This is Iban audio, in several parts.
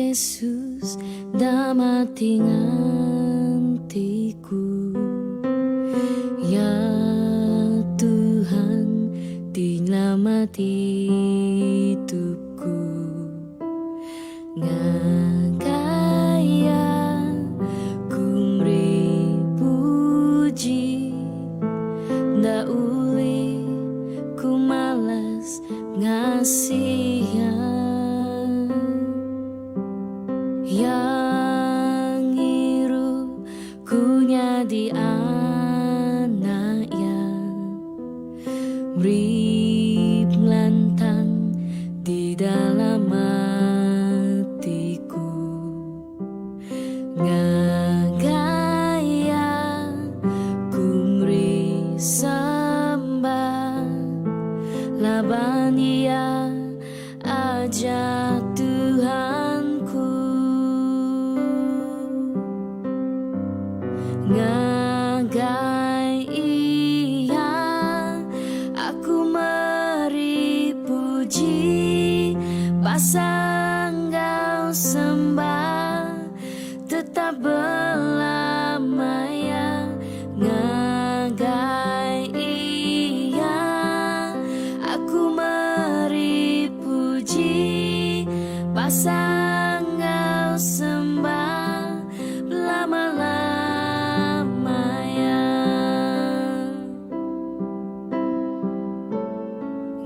Jesus enda mati nganti ku. Ya Tuhan ti nyelamat idup ku. Ngagai Iya ku meri puji. Enda ulih ku malas ngasih Iya. Iya ngiru ku nyadi anak Iya. Meri pengelantang di dalam atiku. Ngagai Iya ku meri sembah laban Iya aja Tuhanku. Ngagai Iya aku meri puji pasal enggau sembah tetap belama iya. Ngagai Iya aku meri puji pasal enggau sembah belama-lama iya.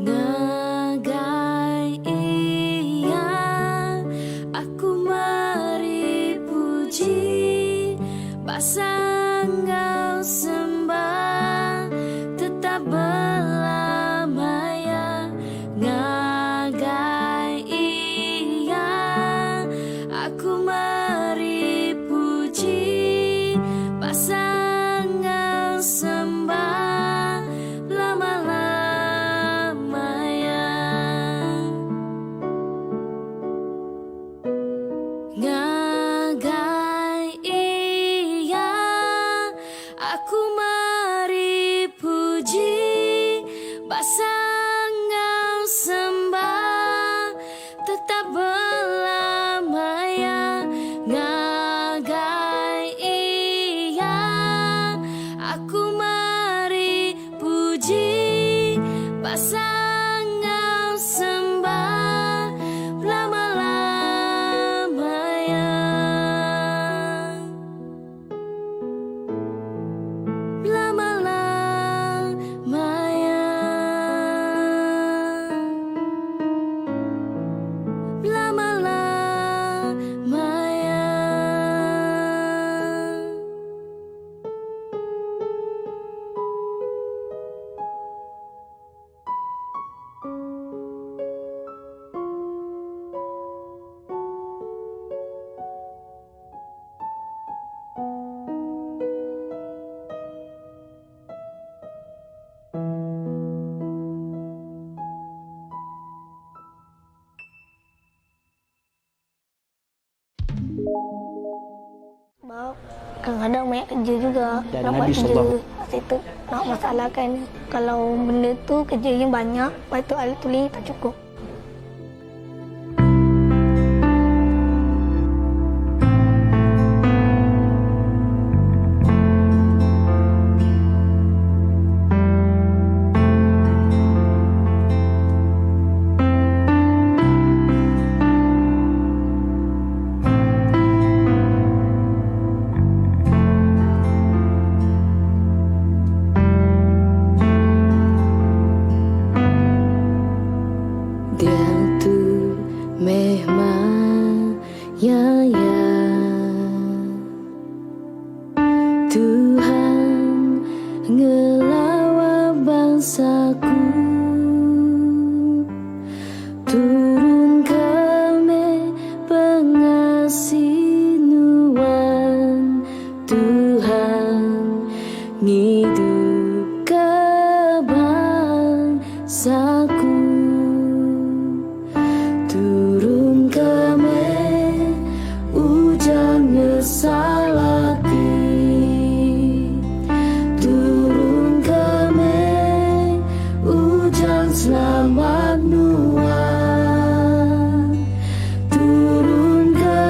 Ngagai Iya aku meri puji pasal enggau sembah tetap belama iya. Ngagai Iya aku meri puji pasal enggau sembah belama-lama iya. Ngagai Iya aku meri puji basa enggau sembah tetap belama iya. Ngagai Iya aku meri puji basa enggau sembah belama-lama iya. Belama-lama iya. Belama-lama iya. Sebab kadang-kadang banyak kerja juga. Dan nak Nabi buat kerja. sallallahu Saya tu nak masalah kan. Kalau benda tu kerjanya banyak, lepas tu alat tulis tak cukup. Diatu meh maya iya. Tuhan ngelawa bansaku. Turun ke meh pengasih nuan Tuhan ngidup ke bansaku. Turun ke meh ujan ngesal ati. Turun ke meh ujan selamat nuan. Turun ke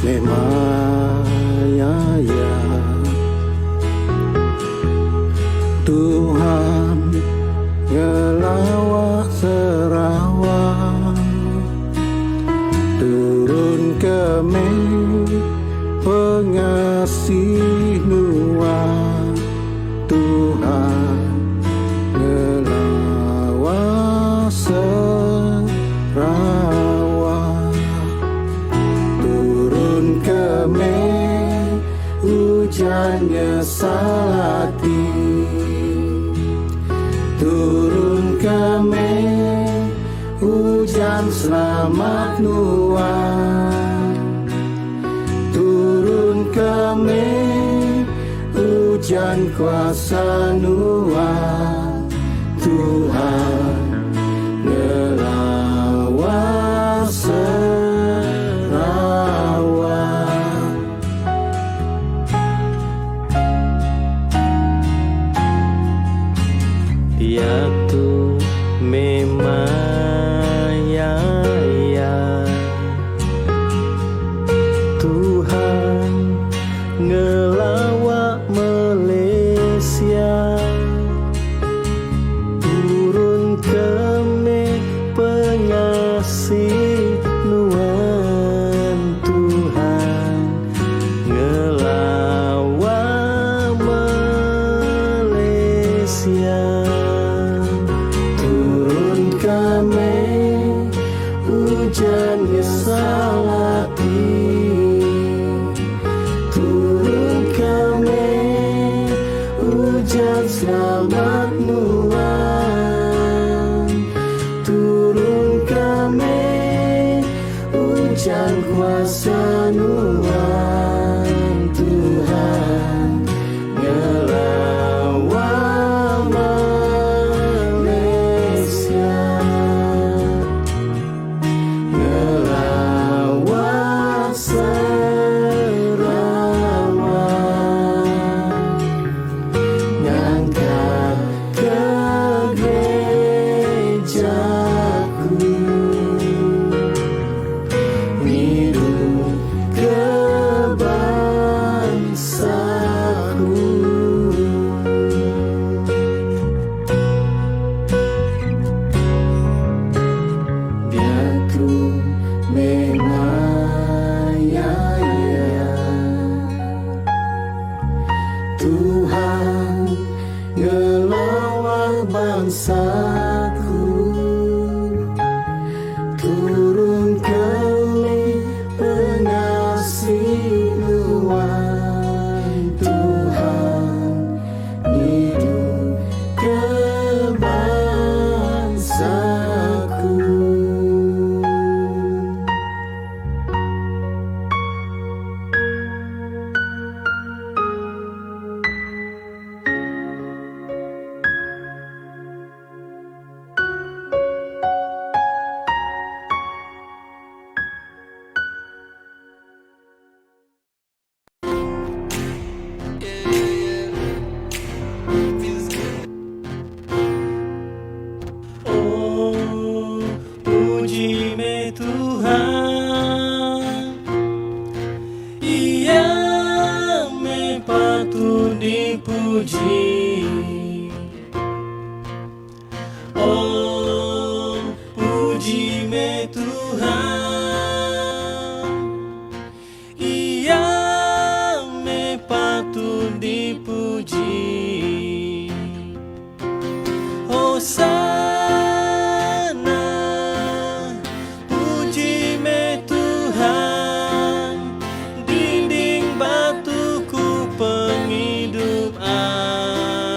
meh maya iya. Tuhan ngelawa Sarawak Turun ke meh pengasih nuan Tuhan ngelawa Sarawak Turun ke meh ujan nyesal ati Turun ke meh ujan selamat nuan Turun ke meh ujan kuasa nuan Tuhan ngelawa Sarawak. Diatu meh maya iya Tuhan ngelawa Malaysia Turun ke meh pengasih nuan Tuhan ngelawa Malaysia. Turun ke meh ujan nyesal ati Turun ke meh ujan selamat nuan Turun ke meh ujan kuasa nuan Tuhan ngelawa Malaysia Ngelawa Sarawak Ngangkat ke gerejaku Ngidup ke bangsaku. Diatu meh maya iya Tuhan ngelawa bangsaku Turun ke meh pengasih nuan Tuhan ngidup ke bangsaku. Oh, puji meh Tuhan. Iya meh patut dipuji. Oh, puji meh Tuhan. Iya meh patut dipuji. Hosana, puji meh Tuhan, dinding batuku pengidup aku.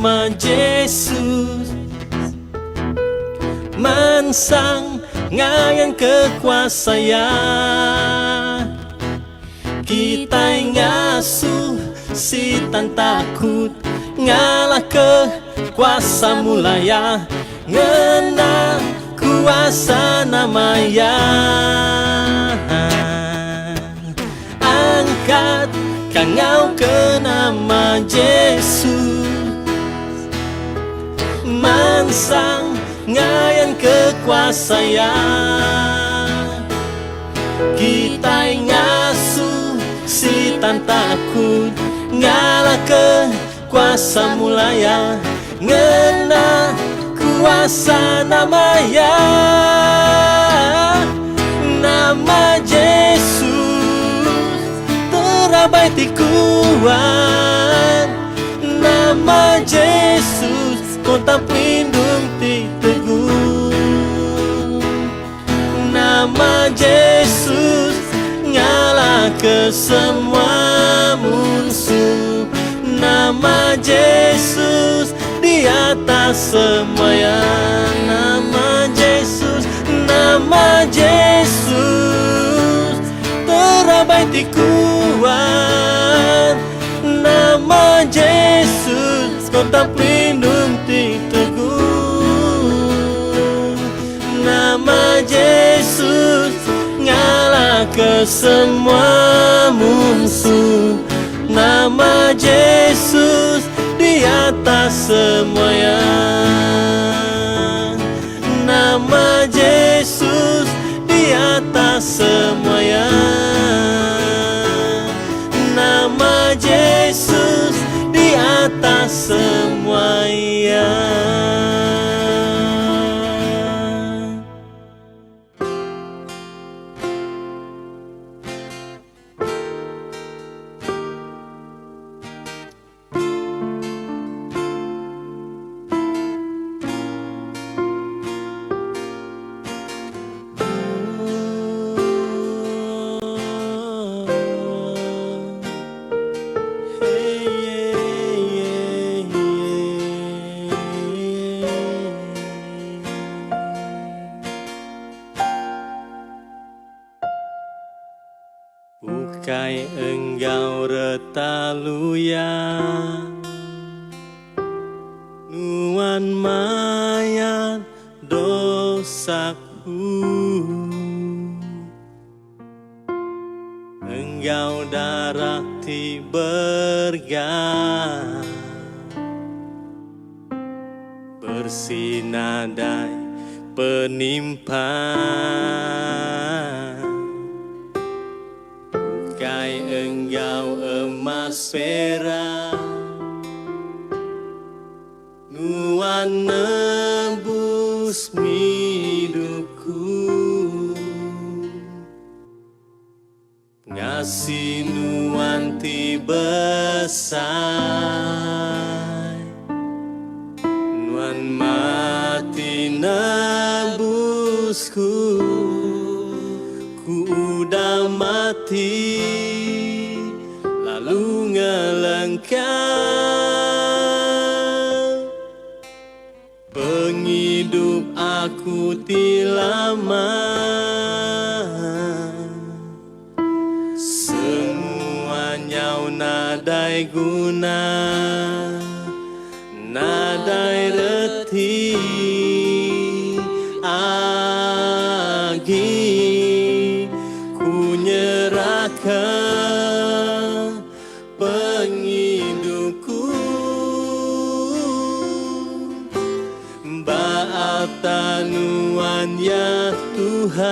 nama Jesus Mansang ngayan ke kuasa Iya. Kitai ngasuh sitan takut ngalah ke kuasa mula iya ngena kuasa nama iya. Angkat kangau ke nama Jesus Mansang ngayan ke kuasa iya. Kitai ngasuh sitan takut ngalah ke kuasa mula iya ngena kuasa nama iya. Nama Jesus terabai ti kuat. Nama Jesus kota pelindung ti teguh. Nama Jesus ngalah ke semua munsuh. Nama Jesus di atas semua ya. Nama Jesus, nama Jesus terabai ti kuat. Nama Jesus kota pelindung ti teguh. Nama Jesus ngalah ke semua munsuh. Nama Jesus di atas semua ya. Nama Jesus di atas semua ya. Nama Jesus di atas semua ya. Ukai enggau reta luya Nuan mayar dosaku. Enggau darah ti berega Bersi nadai penimpan. Ukai enggau emas perak Nuan nebus ngidupku. Ngasi nuan ti besai. Nuan mati nebusku. Ku udah mati lalu ngelengka. Pengidup aku ti lama. Semua nyau nadai guna, nadai reti agi. Ku nyerahka pengidupku ba altar nuan ya Tuhan.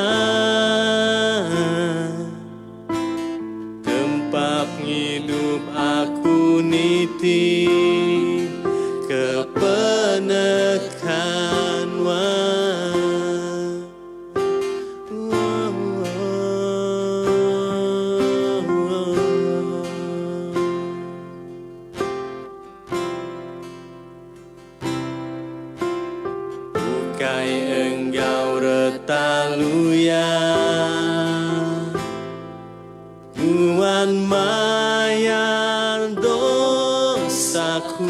Tempat ngidup aku niti ke penekan nuan. Ukai enggau reta luya Nuan mayar dosaku.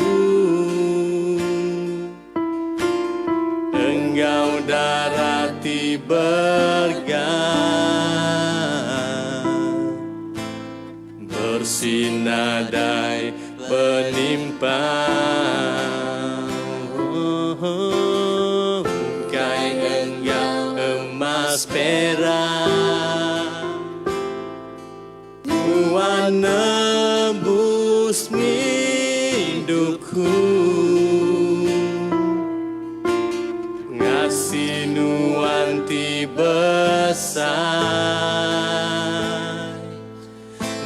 Enggau darah ti berega. Bersi nadai penimpang. Ukai enggau emas perak. Nuan nebus ngidupku. Ngasi nuan ti besai.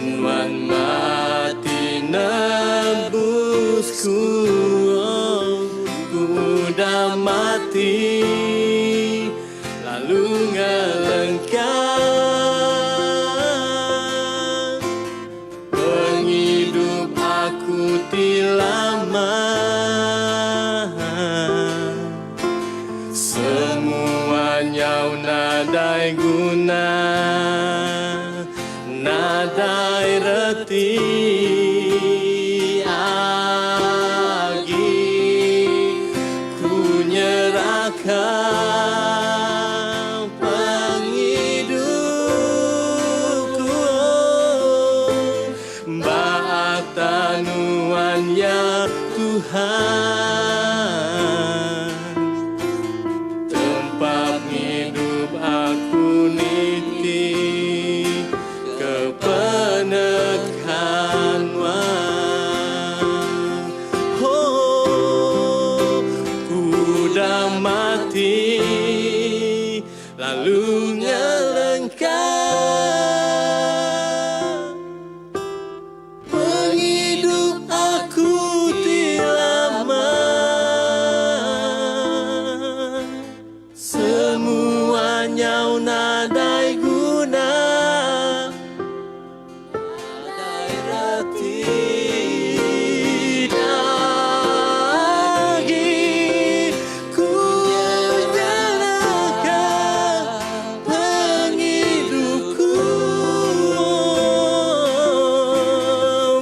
Nuan mati nebus ku. Ku udah mati lalu ngelengka. Pengidup aku ti lama. Semua nyau nadai guna, nadai reti agi. Ku nyerahka pengidupku ba atas nuan ya Tuhan. Tempat ngidup aku niti ke penekan nuan. Oh, ku udah mati lalu ngelengka. Pengidup aku ti lama. Semua nyau nadai guna. Nadai reti agi. Ku nyerahka pengidupku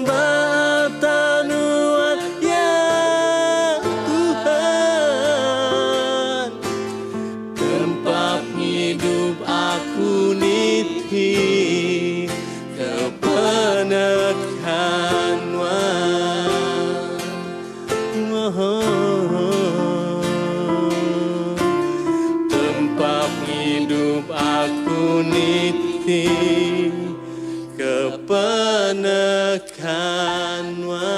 ba tanuan ya Tuhan. Tempat ngidup aku niti ke penekan nuan. Tempat ngidup aku niti ke penekan nuan.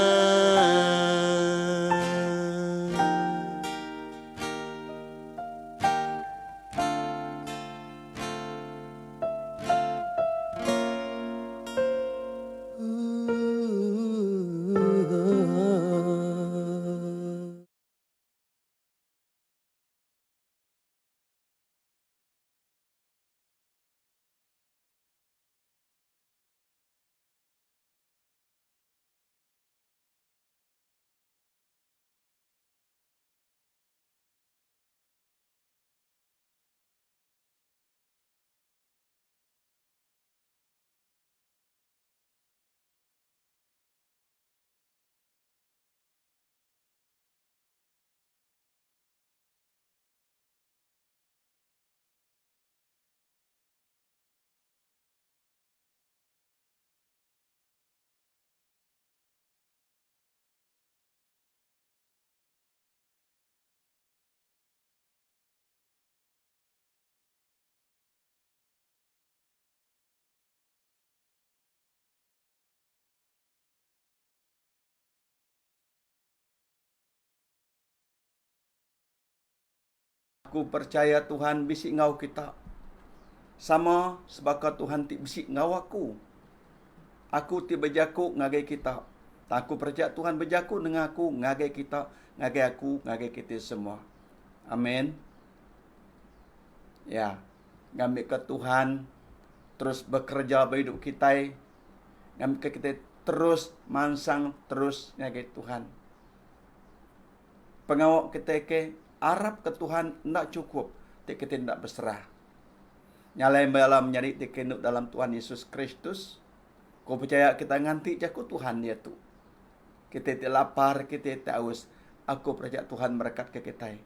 Aku percaya Tuhan bisi enggau kita. Sama sebaka Tuhan ti bisi enggau aku. Aku ti bejaku ngagai kita. Tang aku percaya Tuhan bejaku nengah aku ngagai kita, ngagai aku, ngagai kita semua. Amin. Ya, ngambika Tuhan terus bekereja ba idup kitai, ngambika kitai terus mansang terus ngagai Tuhan. Pengawa kitai ke arap ke Tuhan enda chukup ti kitai enda beserah. Nya alai bala menyadi ti kenu dalam Tuhan Yesus Kristus, ku pechaya kita nganti jaku Tuhan diatu. Kitai ti lapar, kitai ti aus, aku pechaya Tuhan merekatka kitai.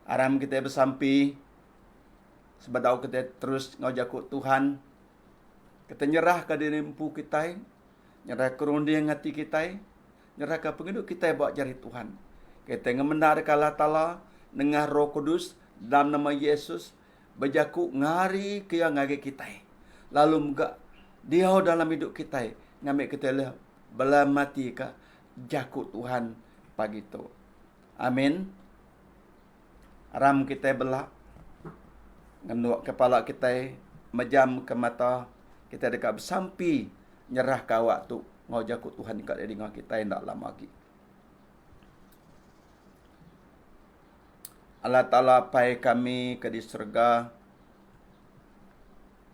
Aram kitai besampi sebedau kitai terus enggau jaku Tuhan. Kitai nyerahka diri empu kitai, nyerahka runding ati kitai, nyerahka pengidup kitai ba jari Tuhan. Kitai ngemendarka Allah Taala nengah Roh Kudus dalam nama Yesus bejaku ngarika iya ngagai kitai lalu mega diau dalam idup kitai ngambi kitai ulih belematika jaku Tuhan pagi tu. Amin. Aram kitai bela ngenuk kepala kitai mejam ke mata kitai deka besampi nyerahka awak tu enggau jaku Tuhan ka didinga kitai enda lama agi. Allah Taala Apai kami ke di serega,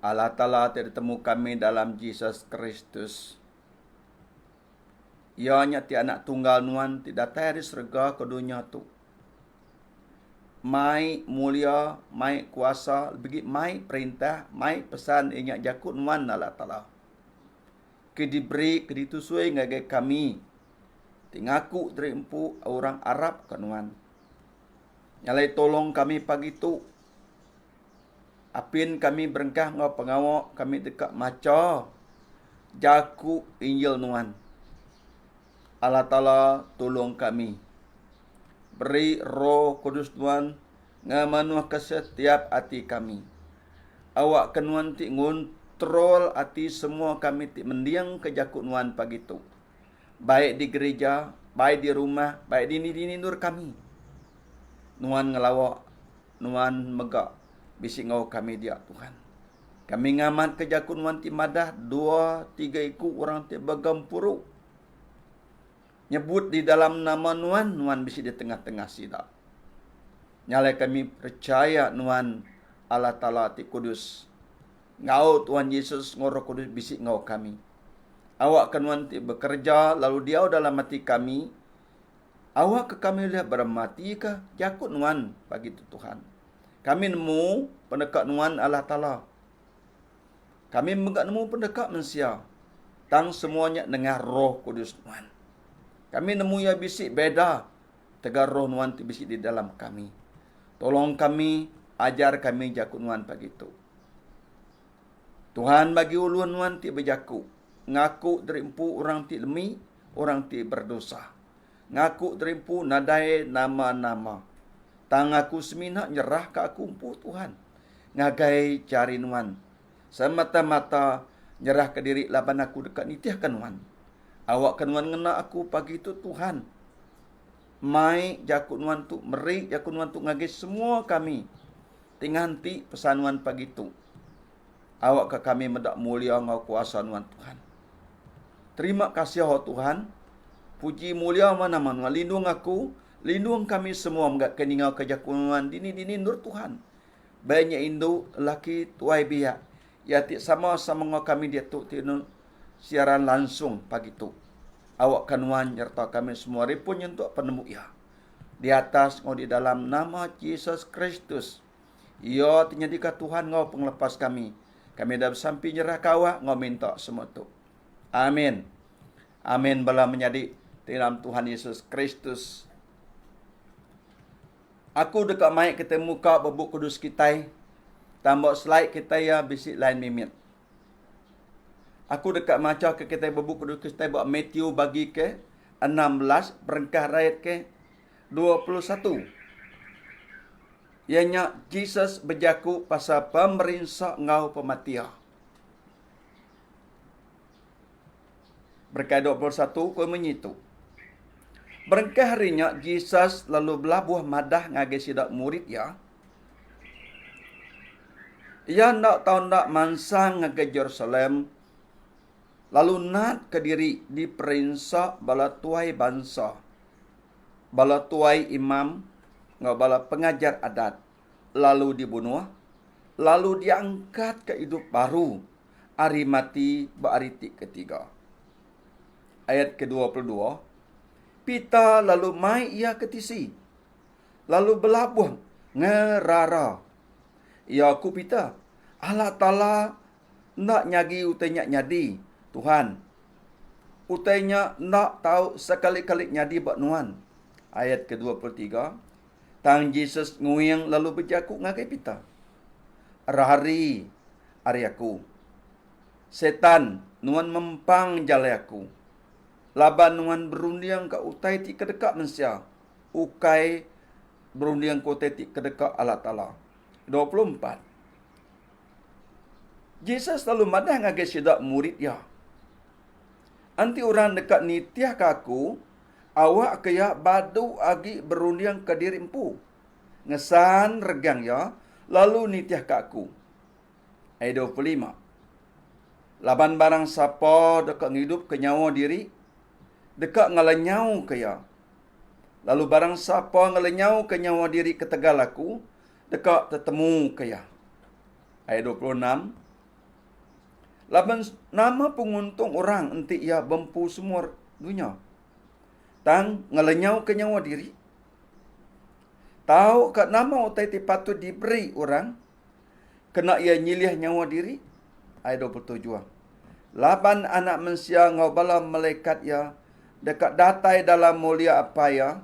Allah Taala ti ditemu kami dalam Jesus Kristus. Iya nya ti anak tunggal nuan ti datai ari serega ke dunya tu. Mai mulia, mai kuasa, lebih agi mai perintah, mai pesan iya nya jaku nuan Allah Taala. Ke diberi, ke ditusui ngagai kami ti ngaku diri empu orang arap ka nuan. Nya alai tolong kami pagi tu Apin kami berengkah enggau pengawa kami deka macha jaku Injil nuan. Allah Taala tulung kami. Beri Roh Kudus nuan ngemenuhka setiap ati kami. Awakka nuan ti ngontrol ati semua kami ti mendingka jaku nuan pagi tu. Baik di gerija, baik di rumah, baik dini-dini endur kami. Nuan ngelawa Nuan mega bisi enggau kami dia, Tuhan. Kami ngamatka jaku Nuan ti madah dua tiga iku orang ti begempuru nyebut di dalam nama Nuan, Nuan bisi di tengah-tengah sida. Nya alai kami percaya Nuan Allah Taala ti kudus enggau Tuhan Jesus enggau Roh Kudus bisi enggau kami. Awakka Nuan ti bekereja lalu diau dalam ati kami Awakka kami ulih berematika jaku Nuan pagi tu Tuhan. Kami nemu peneka Nuan Allah Taala. Kami mega nemu peneka mensia. Tang semua nya nengah Roh Kudus Nuan. Kami nemu iya bisi beda tegal Roh Nuan ti bisi di dalam kami. Tolong kami, ajar kami jaku Nuan pagi tu. Tuhan bagi ulun Nuan ti bejaku, ngaku diri empu orang ti lemi, orang ti berdosa. Ngaku diri empu nadai nama-nama. Tang aku semina nyerahka aku empu Tuhan ngagai jari Nuan. Semata-mata nyerahka diri laban aku deka nitihka Nuan. Awakka Nuan ngena aku pagi tu Tuhan. Mai jaku Nuan tu meri jaku Nuan tu ngagai semua kami ti nganti pesan Nuan pagi tu. Awakka kami meda mulia enggau kuasa Nuan Tuhan. Terima kasih oh Tuhan. Puji mulia meh nama Nuan. Lindung aku, lindung kami semua mega ke ninga ke jaku Nuan dini-dini endur Tuhan. Baik nya indu, lelaki, tuai biak, iya ti sama-sama enggau kami diatu ti siaran langsung pagi tu. Awakka Nuan nyereta kami semua ripun nyentuk penemu Iya. Di atas enggau di dalam nama Jesus Kristus. Iya ti nyadika Tuhan enggau pengelepas kami. Kami dah besampi nyerahka awak enggau minta semua tu. Amin. Amin bala menyadi ti dalam Tuhan Yesus Kristus. Aku deka mai kita muka ba bup kudus kitai. Tambah slide kitai ya bisi lain mimit. Aku deka macha ke kitai ba bup kudus kitai ba Matthew bagi ke 16 berengkah ayat ke 21. Iya nya Jesus bejaku pasal pemerinsa enggau pemati iya. Berengkah 21 ku munyi tu. Berengkah hari nya Jesus lalu belabuh madah ngagai sida murid iya. Iya enda tau enda mansang ngagai Jerusalem lalu natka diri diperinsa bala tuai bansa. bala tuai imam enggau bala pengajar adat lalu dibunuh, lalu diangkatka idup baru ari mati ba hari ti ketiga. Ayat ke-22, Peter lalu mai iya ke tisi, lalu belabuh ngerara. Iya ku Peter, Allah Taala enda nyagi utai nya nyadi, Tuhan. Utai nya enda tau sekali-kali nyadi ba nuan. Ayat ke-23. Tang Jesus nguing lalu bejaku ngagai Peter, Rari ari aku. Setan, nuan mempang jalai aku. Laban nuan berundingka utai ti kedeka mensia, ukai berundingka utai ti kedeka Allah Taala. 24. Jesus lalu madah ngagai sida murid iya, Enti orang deka nitihka aku, awakka iya badu agi berundingka diri empu, ngesan regang iya, lalu nitihka aku. Ayat 25. Laban barang sapa deka ngidupka nyawa diri, deka ngelenyauka iya. Lalu barang sapa ngelenyauka nyawa diri ketegal aku, deka tetemuka iya. Ayat 26. Laban nama penguntung orang enti iya bempu semua dunya tang ngelenyauka nyawa diri? Tauka nama utai ti patut diberi orang kena iya nyilih nyawa diri? Ayat 27. Laban Anak Mensia enggau bala malaikat iya deka datai dalam mulia Apai iya,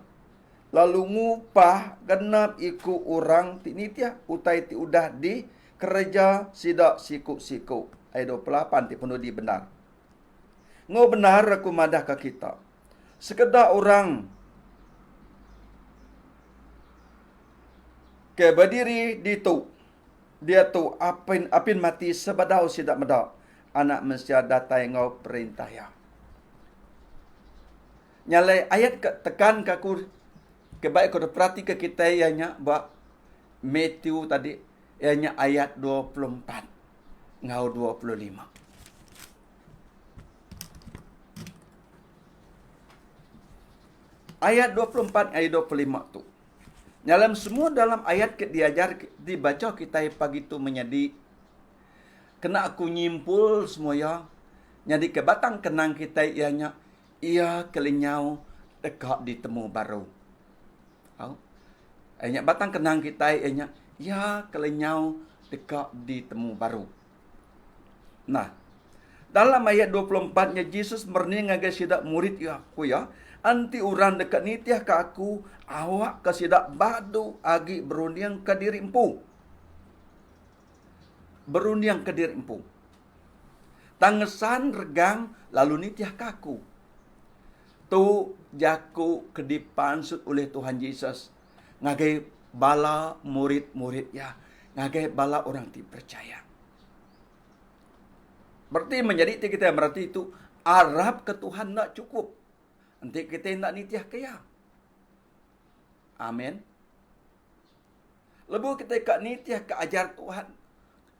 lalu ngupah genap iku orang ti nitih utai ti udah dikereja sida siku-siku. Ayat 28 ti penudi bendar. Enggau bendar aku madahka kita, sekeda orang ke bediri ditu diatu apin apin mati sebedau sida meda Anak Mensia datai enggau Perintah Iya. Nya alai ayat ke tekan ke aku ke baik aku peratika kitai iya nya ba Matthew tadi iya nya ayat 24 enggau 25. Ayat 24 ayat 25 tu. Dalam semua dalam ayat ke diajar dibaca kitai pagi tu menyadi kena aku nyimpul semua iya nyadi ke batang kenang kitai iya nya Iya ke lenyau deka ditemu baru. Au. Iya nya batang kenang kitai iya nya iya ke lenyau deka ditemu baru. Nah, dalam ayat 24 nya Jesus merening ngagai sida murid iya, ku iya, Enti orang deka nitihka aku, awakka sida badu agi berundingka diri empu. Berundingka diri empu. Tang ngesan regang lalu nitihka aku. Tu jaku ke dipansut ulih Tuhan Jesus ngagai bala murid-murid iya, ngagai bala orang ti percaya. Bereti menyadi ti kitai mereti tu arap ke Tuhan enda chukup enti kitai enda nitihka iya. Amen. Lebuh kitai ka nitihka ajar Tuhan,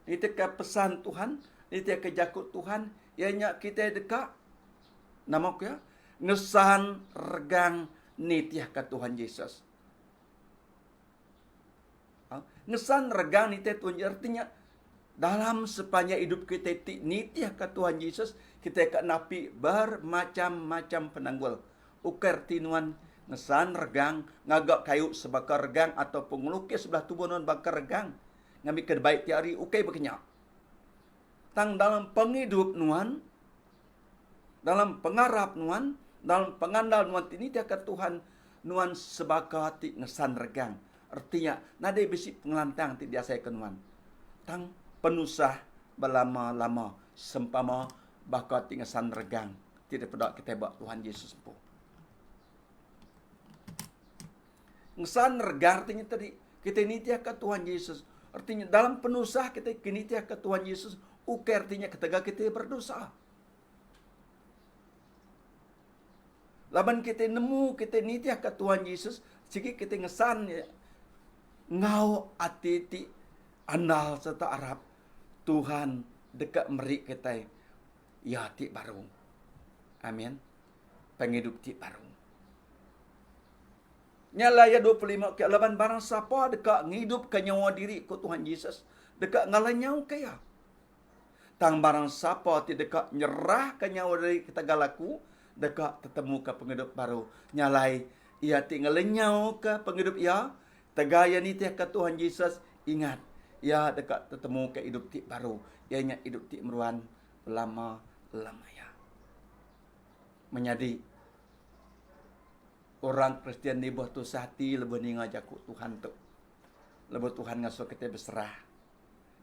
nitihka pesan Tuhan, nitihka jaku Tuhan, iya nya kitai deka nama ku iya? Ngesan regang nitihka Tuhan Jesus. Ha? Ngesan regang nitih Tuhan Jesus artinya dalam sepanjang hidup kita ti nitihka Tuhan Jesus, kita ka napi bermacam-macam penanggul. Ukai reti nuan ngesan regang, ngaga kayu sebaka regang ataupun ngelukis sebelah tubuh nuan baka regang ngambika dibai ti hari ukai baka nya. Tang dalam pengidup nuan, dalam pengarap nuan, dalam pengandal nuan ti nitihka Tuhan, nuan sebaka ti ngesan regang. Reti nya nadai bisi pengelantang ti diasaika nuan. Tang penusah belama-lama sempama baka ti ngesan regang. ti dipeda kitai ba Tuhan Jesus empu. Ngesan rega artinya tadi kita nitihka Tuhan Jesus. Artinya dalam penusah kita nitihka Tuhan Jesus ukai artinya ketegal kita berdosa. Laban kita nemu kita nitihka Tuhan Jesus, sigi kita ngesan ngau ati ti andal serta arap Tuhan deka meri kitai Iya ti baru. Amin. Pengidup ti baru. Nya alai ayat 25 ke laban barang sapa deka ngidupka nyawa diri ku Tuhan Jesus, deka ngelenyauka iya. Tang barang sapa ti deka nyerahka nyawa diri ketegal aku, deka tetemuka pengidup baru. Nya alai iya ti ngelenyauka pengidup iya, tegal iya nitihka Tuhan Jesus, ingat, iya deka tetemuka idup ti baru, iya nya idup ti meruan belama-lama iya. Menyadi. Orang Kristian nibuh tusah ati lebuh ninga jaku Tuhan tu. Lebuh Tuhan ngasuh kitai beserah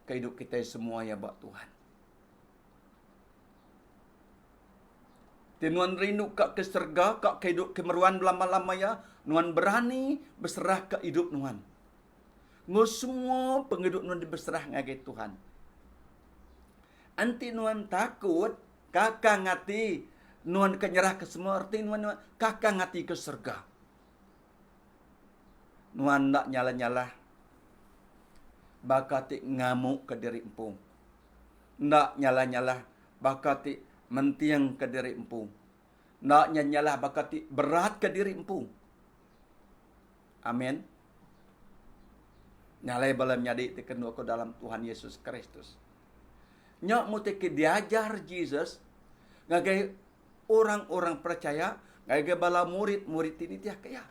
ke idup kitai semua iya ba Tuhan. Ti nuan rindu ka ke serega, ka ke idup ke meruan belama-lama iya, nuan berani beserah ka idup nuan. Enggau semua pengidup nuan dibeserah ngagai Tuhan. Enti nuan takut, kakang ati nuan ke nyerah ke semua reti nuan nuan kakang ati ke serega. Nuan enda nyalah-nyalah baka ti ngamuk ke diri empu. Enda nyalah-nyalah baka ti menting ke diri empu. Enda nyalah baka ti berat ke diri empu. Amin. Nya alai bala menyadi ti kenu aku dalam Tuhan Yesus Kristus. Nya muti ke diajar Jesus ngagai orang-orang percaya ngagai bala murid-murid ti nitih ke iya.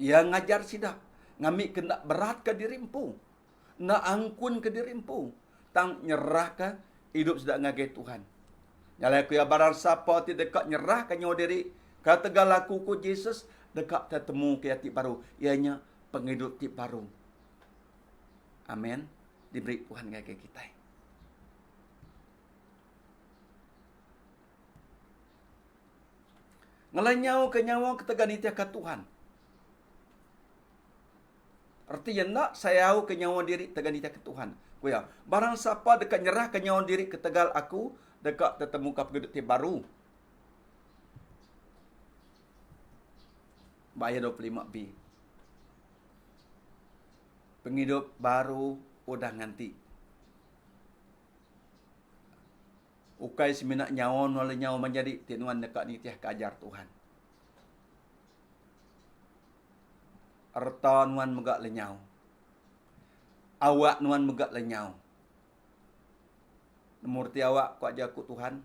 Iya ngajar sida ngambi ke enda berat ke diri empu, enda angkun ke diri empu, tang nyerahka idup sida ngagai Tuhan. Nya alai ku iya barang sapa ti deka nyerahka nyawa diri ketegal aku ku Jesus deka tetemu ke iya ti baru, iya nya pengidup ti baru. Amen. Diberi Tuhan ngagai kitai. Ngelanyau ke nyawa ketegal nitihka Tuhan. Reti iya enda sayau ke nyawa diri tegal nitihka Tuhan. Ku iya, barang sapa deka nyerahka nyawa diri ketegal aku, deka tetemuka pengidup ti baru. Ba ayat 25b. Pengidup baru udah nganti. Ukai semina nyawa nuan lenyau menyadi ti nuan deka nitihka ajar Tuhan. Reta nuan mega lenyau. Awak nuan mega lenyau. Nemu reti awak ku ajar ku Tuhan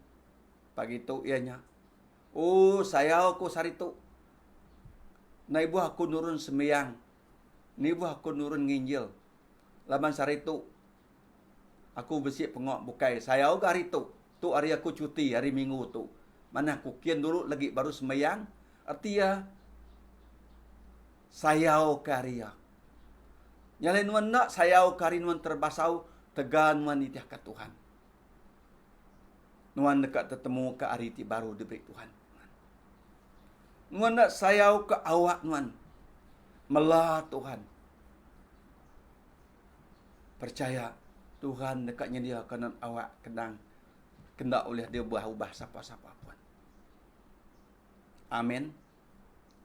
pagi tu iya nya. Oh sayau ku sehari tu. Enda ibuh aku nurun sembiang. Enda ibuh aku nurun nginjil. Laban sehari tu aku bisi pengawa bukai. Sayau ga hari tu. Tu hari aku cuti hari minggu tu. Manah ku kin dulu lagi baru sembiang. Reti iya sayau ke hari iya. Nya alai nuan enda sayau ke hari nuan terbasau tegal nuan nitihka Tuhan. Nuan deka tetemu ke hari ti baru diberi Tuhan. Nuan enda sayau ke awak nuan mela Tuhan. Percaya Tuhan deka nyediaka nuan awak kenang kenda ulih diubah-ubah sapa-sapa pun. Amin.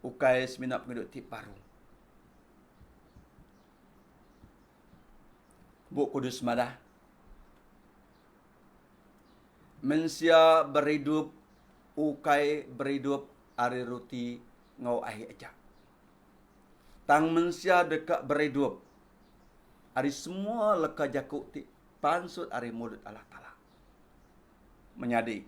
Ukai semina pengidup ti baru. Bup Kudus madah, Mensia beridup ukai beridup ari ruti enggau ai aja. Tang mensia deka beridup ari semua leka jaku ti pansut ari mulut Allah Taala. Menyadi,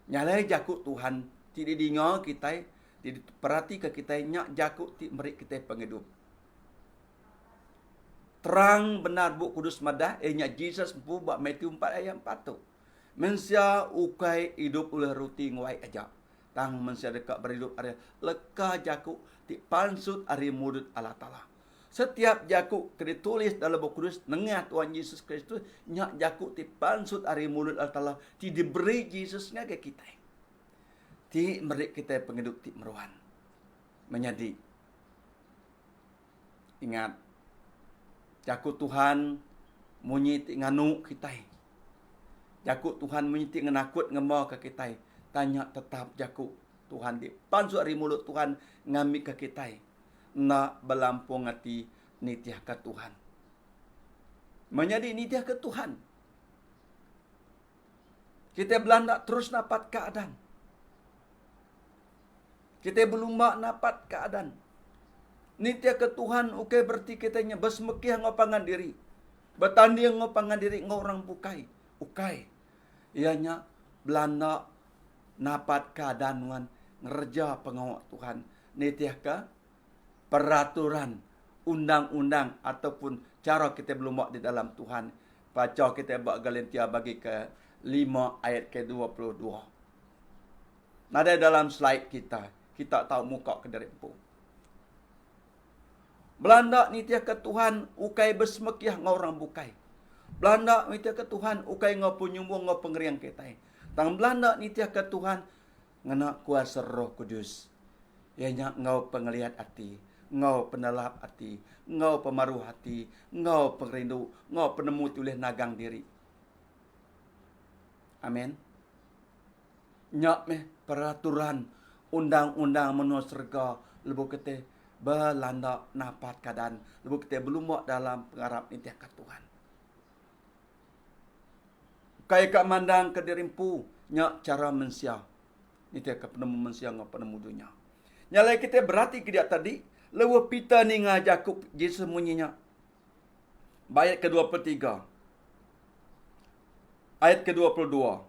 nya alai jaku Tuhan ti didinga kitai, ti diperatika kitai nya jaku ti meri kitai pengidup. Terang bendar Bup Kudus madah iya nya Jesus empu ba Matthew 4 ayat 4 tu. Mensia ukai idup ulih ruti enggau ai aja. Tang mensia deka beridup ari leka jaku ti pansut ari mulut Allah Taala. Setiap jaku ke ditulis dalam Bup Kudus nengah Tuhan Jesus Kristus nya jaku ti pansut ari mulut Allah Taala ti diberi Jesus ngagai kitai. Ti meri kitai pengidup ti meruan. Menyadi, ingat, jaku Tuhan munyi ti nganu kitai. Jaku Tuhan munyi ti ngenakut ngemba ke kitai. Tanya tetap jaku Tuhan ti pansut ari mulut Tuhan ngambika kitai enda belampung ati nitihka Tuhan. Menyadi nitihka Tuhan. Kitai belanda terus napat keadaan. Kitai belumba napat keadaan. Nitihka Tuhan ukai bereti kitai nya besemekih enggau pangan diri. Betanding enggau pangan diri enggau orang bukai. Ukai. Iya nya belanda napat keadaan nuan ngereja pengawa Tuhan nitihka peraturan, undang-undang ataupun cara kitai belumba di dalam Tuhan. Bacha kitai ba Galatia bagi ke lima ayat ke 22. Nadai dalam slide kita. Kita tau muka ke diri empu. Belanda nitihka Tuhan ukai besemekih enggau orang bukai. Belanda nitihka Tuhan ukai enggau penyumbung enggau pengering kitai. Tang belanda nitihka Tuhan ngena kuasa Roh Kudus. Iya nya enggau pengeliat ati, enggau penelap ati, enggau pemaruh ati, enggau pengerindu, enggau penemu ti ulih nagang diri. Amen. Nya meh peraturan undang-undang menua serega lebuh kite belanda napat keadaan lebuh kite belumba dalam pengarap nitihka Tuhan. Ukai ka mandang ke diri empu nya chara mensia nitihka penemu mensia enggau penemu dunya. Nya alai kite berati ke dia tadi lebuh Peter ninga jaku Jesus munyi nya. Ba ayat ke 23. Ayat ke 22.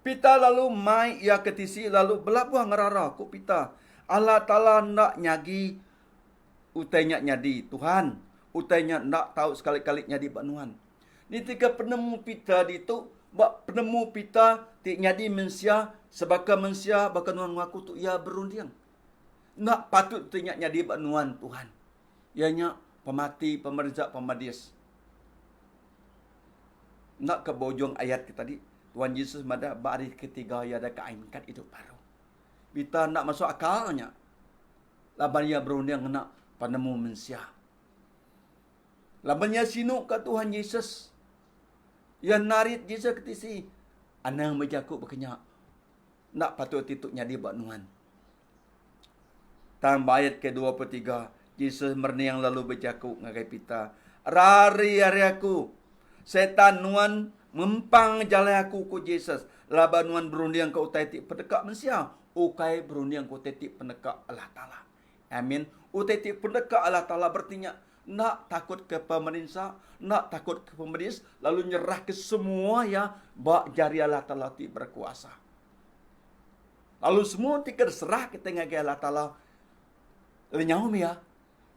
Peter lalu mai iya ke tisi lalu belabuh ngerara, ku Peter, Allah Taala enda nyagi utai nya nyadi, Tuhan. Utai nya enda tau sekali-kali nyadi ba nuan. Nitihka penemu Peter ditu, ba penemu Peter ti nyadi mensia sebaka mensia baka nuan enggau aku tu iya berunding. Enda patut utai nya nyadi ba nuan, Tuhan. Iya nya pemati pemerinsa pemedis. Enda ke ba ujung ayat ke tadi, Tuhan Jesus madah ba hari ketiga iya deka angkat idup baru. Peter enda masuk akal nya laban iya berunding ngena penemu mensia. Laban iya sinu ka Tuhan Jesus. Iya narit Jesus ke tisi. Anang bejaku baka nya. Enda patut ti tu nyadi ba nuan. Tang ba ayat ke 23, Jesus merening lalu bejaku ngagai Peter, Rari ari aku, Setan, nuan mempang jalai aku, ku Jesus, laban nuan berundingka utai ti peneka mensia, ukai berundingka utai ti peneka Allah Taala. Amin. Utai ti peneka Allah Taala bereti nya enda takut ke pemerinsa, enda takut ke pemedis, lalu nyerahka semua iya ba jari Allah Taala ti berkuasa. Lalu semua ti ke diserah kita ngagai Allah Taala lenyau mih iya.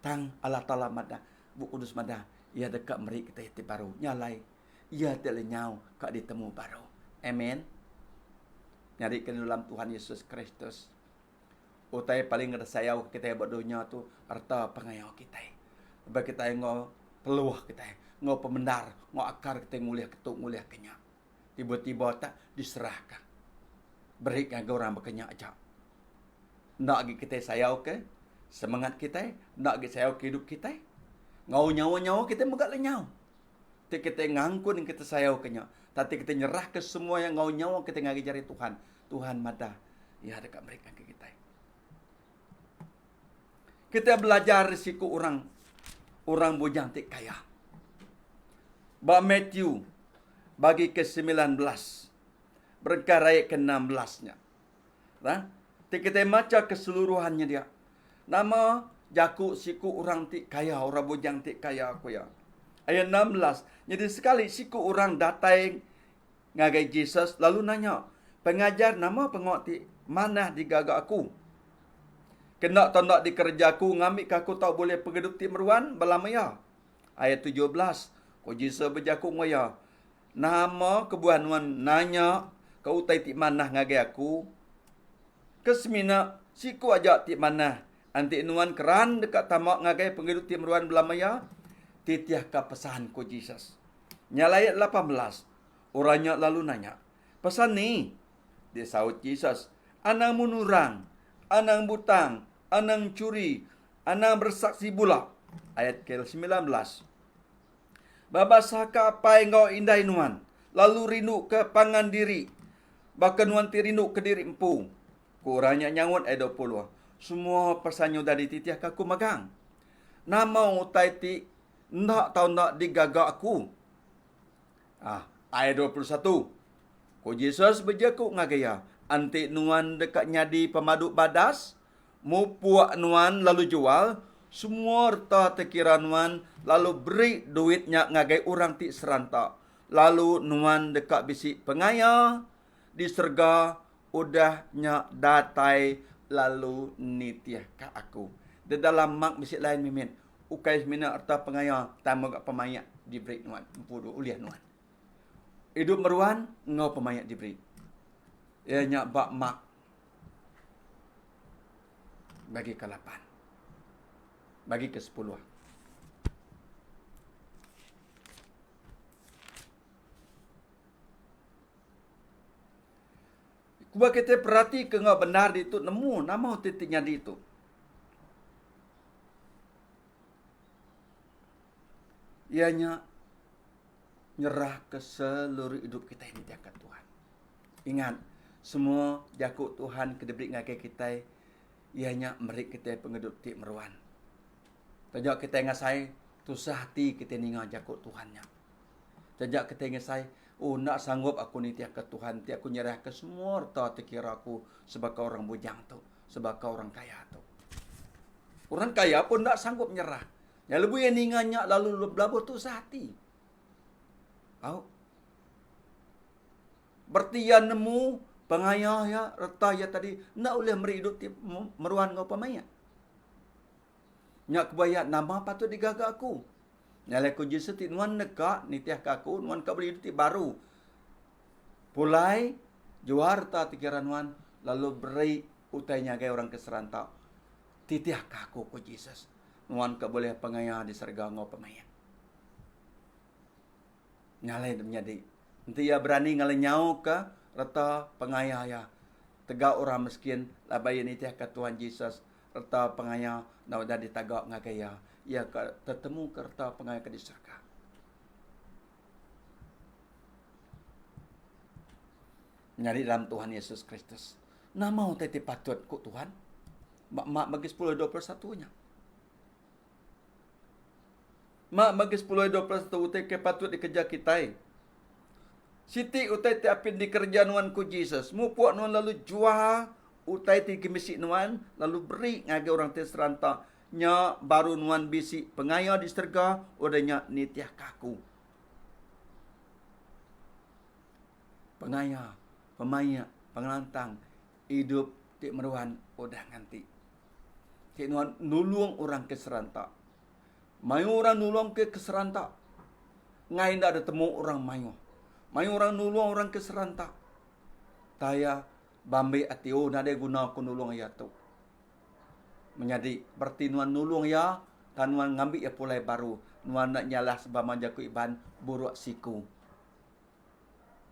Tang Allah Taala madah, Bup Kudus madah, iya deka meri kita ti baru. Nya alai iya ti lenyau ka ditemu baru. Amen. Nyadi ke dalam Tuhan Yesus Kristus. Utai paling disayau kitai ba dunya tu reta pengayau kitai. Ba kitai enggau peluh kitai, enggau pemendar, enggau akar kitai ngulih ke tu ngulih ke nya. Tiba-tiba tak diserahka. Beri ngagai orang baka nya aja. Enda agi kitai sayau ke semangat kitai, enda agi sayau ke hidup kitai. Enggau nyawa-nyawa kitai mega lenyau. Ti kitai ngangkun kita sayau ke nya, tang ti kitai nyerahka semua iya enggau nyawa kitai ngagai jari Tuhan, Tuhan madah iya deka meri ngagai kitai. Kitai belajar ari siku orang orang bujang ti kaya. Ba Matthew bagi ke 19 berengkah ayat ke 16 nya. Nah, ti kitai macha keseluruhannya dia. Nama jaku siku orang ti kaya, orang bujang ti kaya ku iya. Ayat 16, nyadi sekali siku orang datai ngagai Jesus lalu nanya, Pengajar nama pengawa ti manah digaga aku? Kena tau enda dikereja aku ngambika aku tau bulih pengidup ti meruan belama iya? Ayat 17, ku Jesus bejaku enggau iya, Nama kebuah nuan nanya ke utai ti manah ngagai aku? Ke semina siku aja ti manah. Enti nuan keran deka tama ngagai pengidup ti meruan belama iya, titihka pesan, ku Jesus. Nya alai ayat 18, orang nya lalu nanya, Pesan ni? Disaut Jesus, Anang munuh orang, anang butang, anang enchuri, anang bersaksi bula. Ayat ke 19. Babasaka apai enggau indai nuan, lalu rinduka pangan diri baka nuan ti rinduka diri empu. Ku orang nya nyaut ayat 20, Semua pesan nya udah dititihka aku magang. Nama utai ti enda tau enda digaga aku? Ah, ayat 21. Ku Jesus bejaku ngagai iya, Enti nuan deka nyadi pemadu badas, mupuk nuan lalu jual semua reta tekira nuan lalu beri duit nya ngagai orang ti seranta, lalu nuan deka bisi pengaya di serega udah nya datai lalu nitihka aku. Di dalam Mark bisi lain mimit. Ukai semina reta pengaya tang mega pemaik diberi nuan empu du ulih nuan. Idup meruan enggau pemaik diberi. Iya nya ba Mark bagi ke lapan. Bagi ke sepuluh. Kuba kita perhati ke enggau bendar ditu nemu nama utai ti nyadi tu. Iya nya nyerahka seluruh idup kitai nitihka Tuhan. Ingat, semua jaku Tuhan ke diberi ngagai kitai iya nya meri kitai pengidup ti meruan. Taja kitai ngasai tusah ati kitai ninga jaku Tuhan nya. Taja kitai ngasai, oh enda sanggup aku nitihka Tuhan ti aku nyerahka semua reta ti kira aku sebaka orang bujang tu, sebaka orang kaya tu. Orang kaya pun enda sanggup nyerah. Nya lebuh iya ninga nya lalu belabuh tusah ati. Au. Berti iya nemu pengaya iya, reta iya tadi enda ulih meri idup ti meruan enggau pemaik. Nya kebuah iya nama patut digaga aku. Nya alai ku Jesus ti nuan neka nitihka aku, nuan ka bulih idup ti baru. Pulai jual reta ti kira nuan lalu beri utai nya ngagai orang ke seranta. Titihka aku, ku Jesus. Nuan ka bulih pengaya di serega enggau pemaik. Nya alai menyadi. Enti iya berani ngelenyauka reta pengaya iya, tegau orang miskin laban iya nitihka Tuhan Jesus, reta pengaya enda udah ditaga ngagai iya. Iya ka tetemuka reta pengaya ke di serega. Menyadi dalam Tuhan Yesus Kristus. Nama utai ti patut ku Tuhan? Ba Mark bagi 10 21 nya. Mark bagi 10 21 utai ke patut dikereja kitai. Siti utai ti apin dikereja nuan ku Jesus, mupuk nuan lalu jual utai ti kemisi nuan lalu beri ngagai orang ti seranta. Nya baru nuan bisi pengaya di serega, udah nya nitihka aku. Pengaya, pemaik, pengelantang, idup ti meruan udah nganti. Ti nuan nulung orang ke seranta. Mayuh orang nulung ke ke seranta. Ngai enda ditemu orang mayuh. Mayuh orang nulung orang ke seranta. Taya bambi ati oh nadai guna aku nulung iya tu. Menyadi bereti nuan nulung iya tang nuan ngambi iya pulai baru. Nuan enda nyalah sebama jaku Iban buruk siku.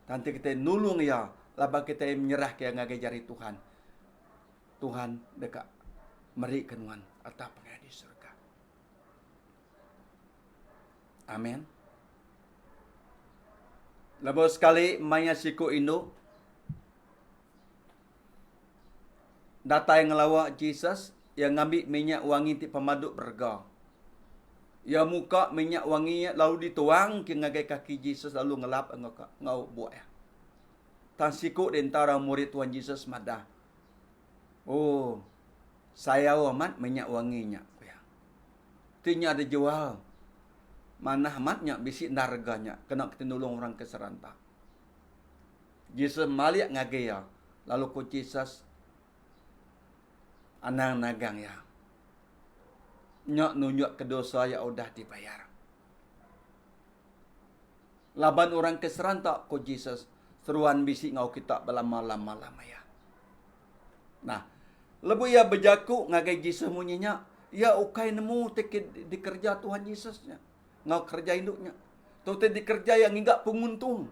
Tang enti kitai nulung iya laban kitai menyerahka iya ngagai jari Tuhan, Tuhan deka merika nuan reta pengaya di surga. Amen. Lebuh sekali maya siku indu datai ngelawa Jesus, iya ngambi minyak wangi ti pemadu berega. Iya muka minyak wangi nya lalu dituangka ngagai kaki Jesus lalu ngelap enggau enggau buk iya. Tang siku di entara murid Tuhan Jesus madah, Oh, sayau amat minyak wangi nya, ku iya. Ti nya dijual manah amat nya bisi endar rega nya kena kita nulung orang ke seranta. Jesus malik ngagai iya, lalu ku Jesus, Anang nagang iya. Nya nunjukka dosa iya udah dibayar. Laban orang ke seranta, ku Jesus, seruan bisi enggau kita belama-lama-lama iya. Nah, lebuh iya bejaku ngagai Jesus munyi nya, iya ukai nemu ti ke dikereja Tuhan Jesus nya enggau kereja indu nya. Tu ti dikereja iya ngiga penguntung.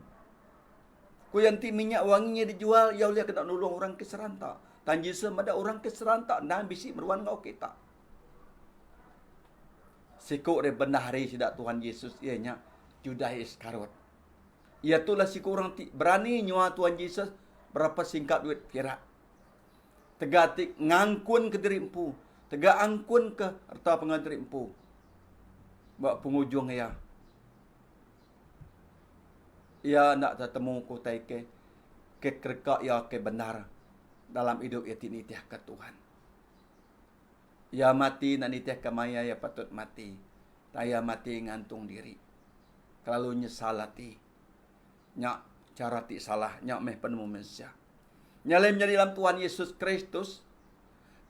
Ku iya enti minyak wangi nya dijual, iya ulih kena nulung orang ke seranta. Tang Jesus meda orang ke seranta endang bisi meruan enggau kita. Siku ari bendahari sida Tuhan Jesus iya nya Judas Iskariot. Iya tu lah siku orang ti berani nyua Tuhan Jesus berapa singkap duit pirak. Tega ti ngangkun ke diri empu, tega angkun ke reta pengawa diri empu. Ba pengujung iya, Iya enda tetemu ke utai ke ke kereka iya ke bendar dalam idup iya ti nitihka Tuhan. Iya mati enda nitihka maya iya patut mati. Tang iya mati ngantung diri. Kelalu nyesal ati. Nya chara ti salah. Nya meh penemu mensia. Nya alai menyadi dalam Tuhan Yesus Kristus,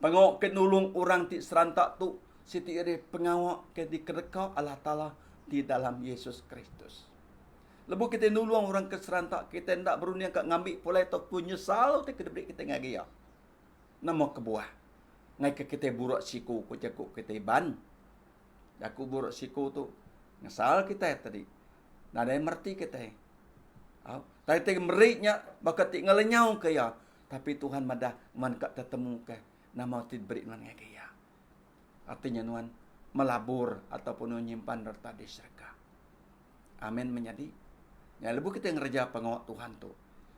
pengawa ke nulung orang ti seranta tu siti ari pengawa ke dikedeka Allah Taala di dalam Yesus Kristus. Lebuh kitai nulung orang ke seranta, kitai enda berunding ka ngambi pulai tauka nyesal utai ke diberi kitai ngagai iya. Nama kebuah? Ngaika kitai buruk siku ku jaku kitai Iban. Jaku buruk siku tu ngesal kitai tadi. Nadai mereti kitai. Au, tai ti meri nya baka ti ngelenyau ke iya. Tapi Tuhan madah nuan ka tetemu ke nama ti diberi nuan ngagai iya. Artinya nuan melabur ataupun nuan nyimpan reta di serega. Amin menyadi. Nya lebuh kitai ngereja pengawa Tuhan tu,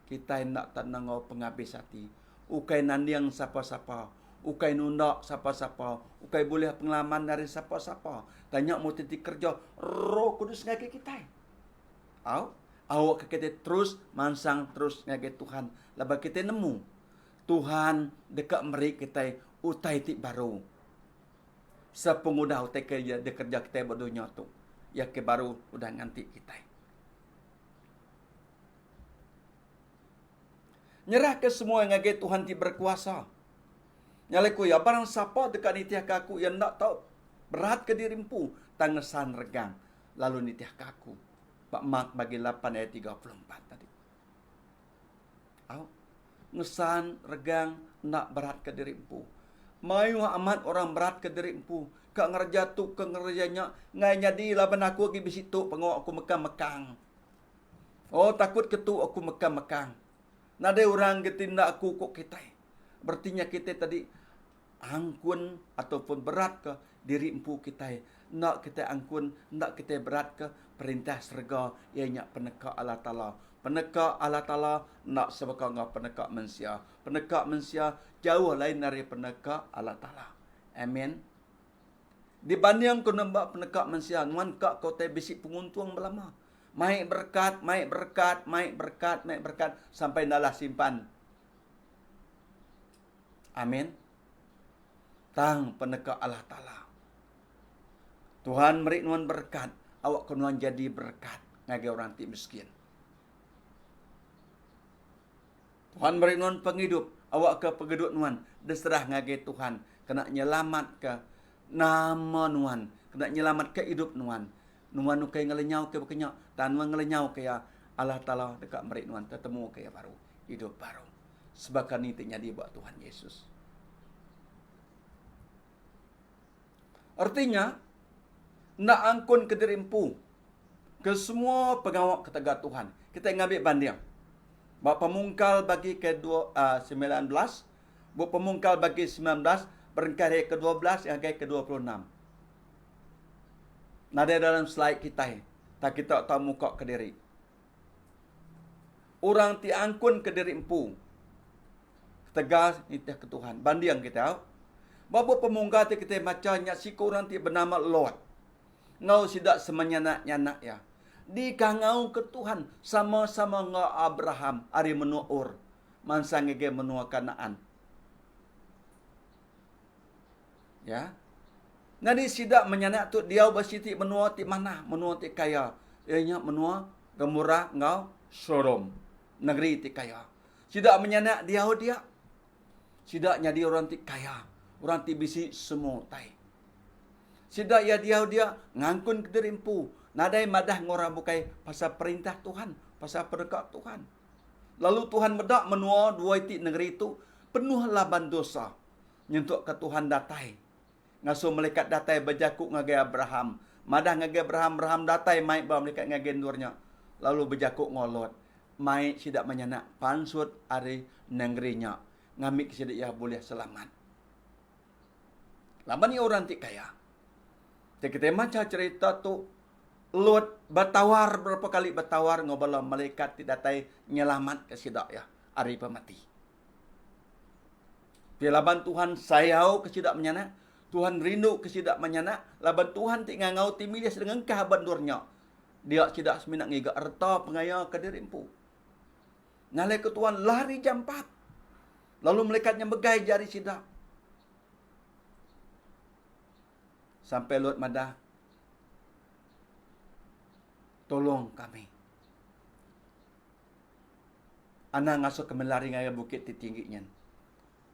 kitai enda tan enggau pengabis ati. Ukai nanding sapa-sapa, ukai nunda sapa-sapa, ukai bulih pengalaman ari sapa-sapa. Tang nya mesti dikereja Roh Kudus ngagai kitai. Au, awakka kitai terus mansang terus ngagai Tuhan laban kitai nemu Tuhan deka meri kitai utai ti baru. Sepengudah utai ke dikereja kitai ba dunya tu, iya ke baru udah nganti kitai. Nyerahka semua ngagai Tuhan ti berkuasa. Nya alai ku iya, barang sapa deka nitihka aku, iya enda tau beratka diri empu tang ngesan regang lalu nitihka aku. Ba Mark bagi lapan ayat 34 tadi. Au. Ngesan regang enda beratka diri empu. Mayuh amat orang beratka diri empu. Ka ngereja tu, ka ngereja nya. Enggai nyadi laban aku agi bisi tu pengawa aku mekang-mekang. Oh takut ke tu aku mekang-mekang. Nadai orang ke ti enda aku ko kitai. Bereti nya kitai tadi angkun ataupun berat ke diri empu kitai. Enda kitai angkun, enda kitai berat ke perintah serega iya nya peneka Allah Taala. Peneka Allah Taala enda sebaka enggau peneka mensia. Peneka mensia jauh lain ari peneka Allah Taala. Amen. Dibanding ke nemba peneka mensia, nuan ka ke utai bisi penguntung belama. Mai berekat, mai berekat, mai berekat, mai berekat sampai ndalah simpan. Amin. Tang peneka Allah Taala. Tuhan meri nuan berekat, awak ke nuan jadi berekat ngagai orang ti miskin. Tuhan meri nuan pengidup, awak ke pengidup nuan diserah ngagai Tuhan kena nyelamat ke nama nuan, kena nyelamat ke idup nuan. Nuan ukai ngelenyau ke baka nya, tang nuan ngelenyau ke iya, Allah Taala deka meri nuan tetemu ke iya baru, idup baru. Sebaka ni ti nyadi ba Tuhan Yesus. Erti nya, enda angkun ke diri empu ke semua pengawa ketegal Tuhan. Kita ngambi banding. Ba pemungkal bagi ke dua, uh, 19, bup pemungkal bagi 19, berengkah dari ke 12 ngagai ke 26. Nadai dalam slide kitai. Tak kita tau muka kediri. Orang ti angkun kediri empu. Ketegal nitih ke Tuhan. Banding kita. Ba bup pemungkal ti kitai macha nya siku orang ti benama Lot. Enggau sida semenyanak-nyanak iya. Dikangau ke Tuhan sama-sama enggau Abraham ari menua Ur. Mansang ngagai menua Kanaan. Ya. Nyadi sida menyanak tu diau ba siti menua ti manah, menua ti kaya, iya nya menua Gomorah enggau Sodom, negeri ti kaya. Sida menyanak diau dia. Sida nyadi orang ti kaya, orang ti bisi semua utai. Sida iya diau dia ngangkun kediri empu, nadai madah enggau orang bukai pasal perintah Tuhan, pasal peneka Tuhan. Lalu Tuhan meda menua dua iti negeri tu penuh laban dosa. Nyentukka Tuhan datai. Ngasuh melikat datai bejaku ngagai Abraham. Madah ngagai Abraham, Abraham datai mai bala melikat ngagai endur nya. Lalu bejaku enggau Lot, mai sida menyanak pansut ari nengeri nya, ngambika sida iya bulih selamat. Laban iya orang ti kaya. Ti kitai macha cherita tu, Lot betawar berapa kali betawar enggau bala melikat ti datai nyelamatka sida iya ari pemati. Pia laban Tuhan sayau ke sida menyanak, Tuhan rindu ke sida menyanak, laban Tuhan ti ngangau ti milih sida ngengkah ba endur nya. Dia sida semina ngiga reta pengaya ke diri empu. Ngalai ke Tuhan lari jampat. Lalu malaikat nya megai jari sida. Sampai Lot madah, Tolong kami. Anang ngasuh kami lari ngagai bukit ti tinggi nyin.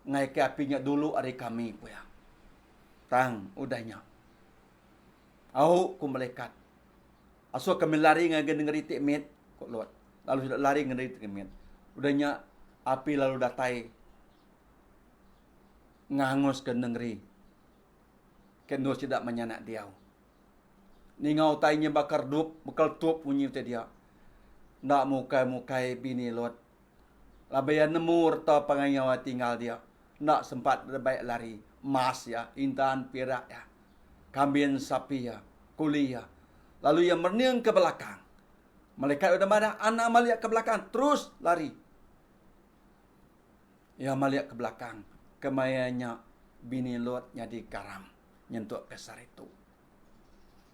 Ngaika api nya dulu ari kami, ku iya. Tang udah nya, au ku melikat, asuh kami lari ngagai nengeri ti mit. Ku Lot. Lalu sida lari ngeri tegemit. Udah nya api lalu datai nganguska nengeri ke endur sida menyanak diau. Ninga utai nya baka redup bekeletup munyi utai dia. Enda mukai-mukai bini Lot. Laban iya nemu reta pengayau iya tinggal dia. Enda sempat rebaik lari. Emas iya, intan pirak iya, kambin sapi iya, kuli iya. Lalu iya merening ke belakang. Malaikat udah madah, anang malik ke belakang, terus lari. Iya malik ke belakang. Kemaya nya bini Lot nyadi garam nyentuk ke sehari tu.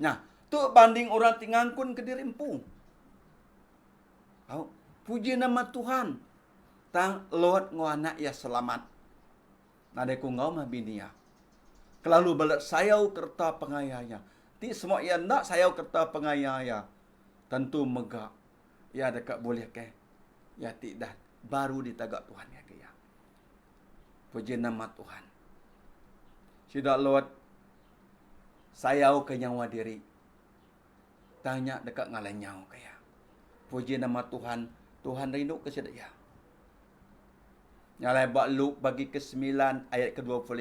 Nah, tu banding orang ti ngangkun ke diri empu. Au, puji nama Tuhan. Tang Lot enggau anak iya selamat. Nadai ku enggau meh bini iya. Kelalu balat sayau ke reta pengaya iya. Ti semua iya enda sayau ke reta pengaya iya, tentu mega iya deka bulih ke iya ti dah baru ditaga Tuhan ngagai iya. Puji nama Tuhan. Sida Lot sayau ke nyawa diri. Tang nya deka ngalai nyau ke iya. Puji nama Tuhan, Tuhan rindu ke sida iya. Nya alai ba Luke bagi ke semilan ayat ke 25.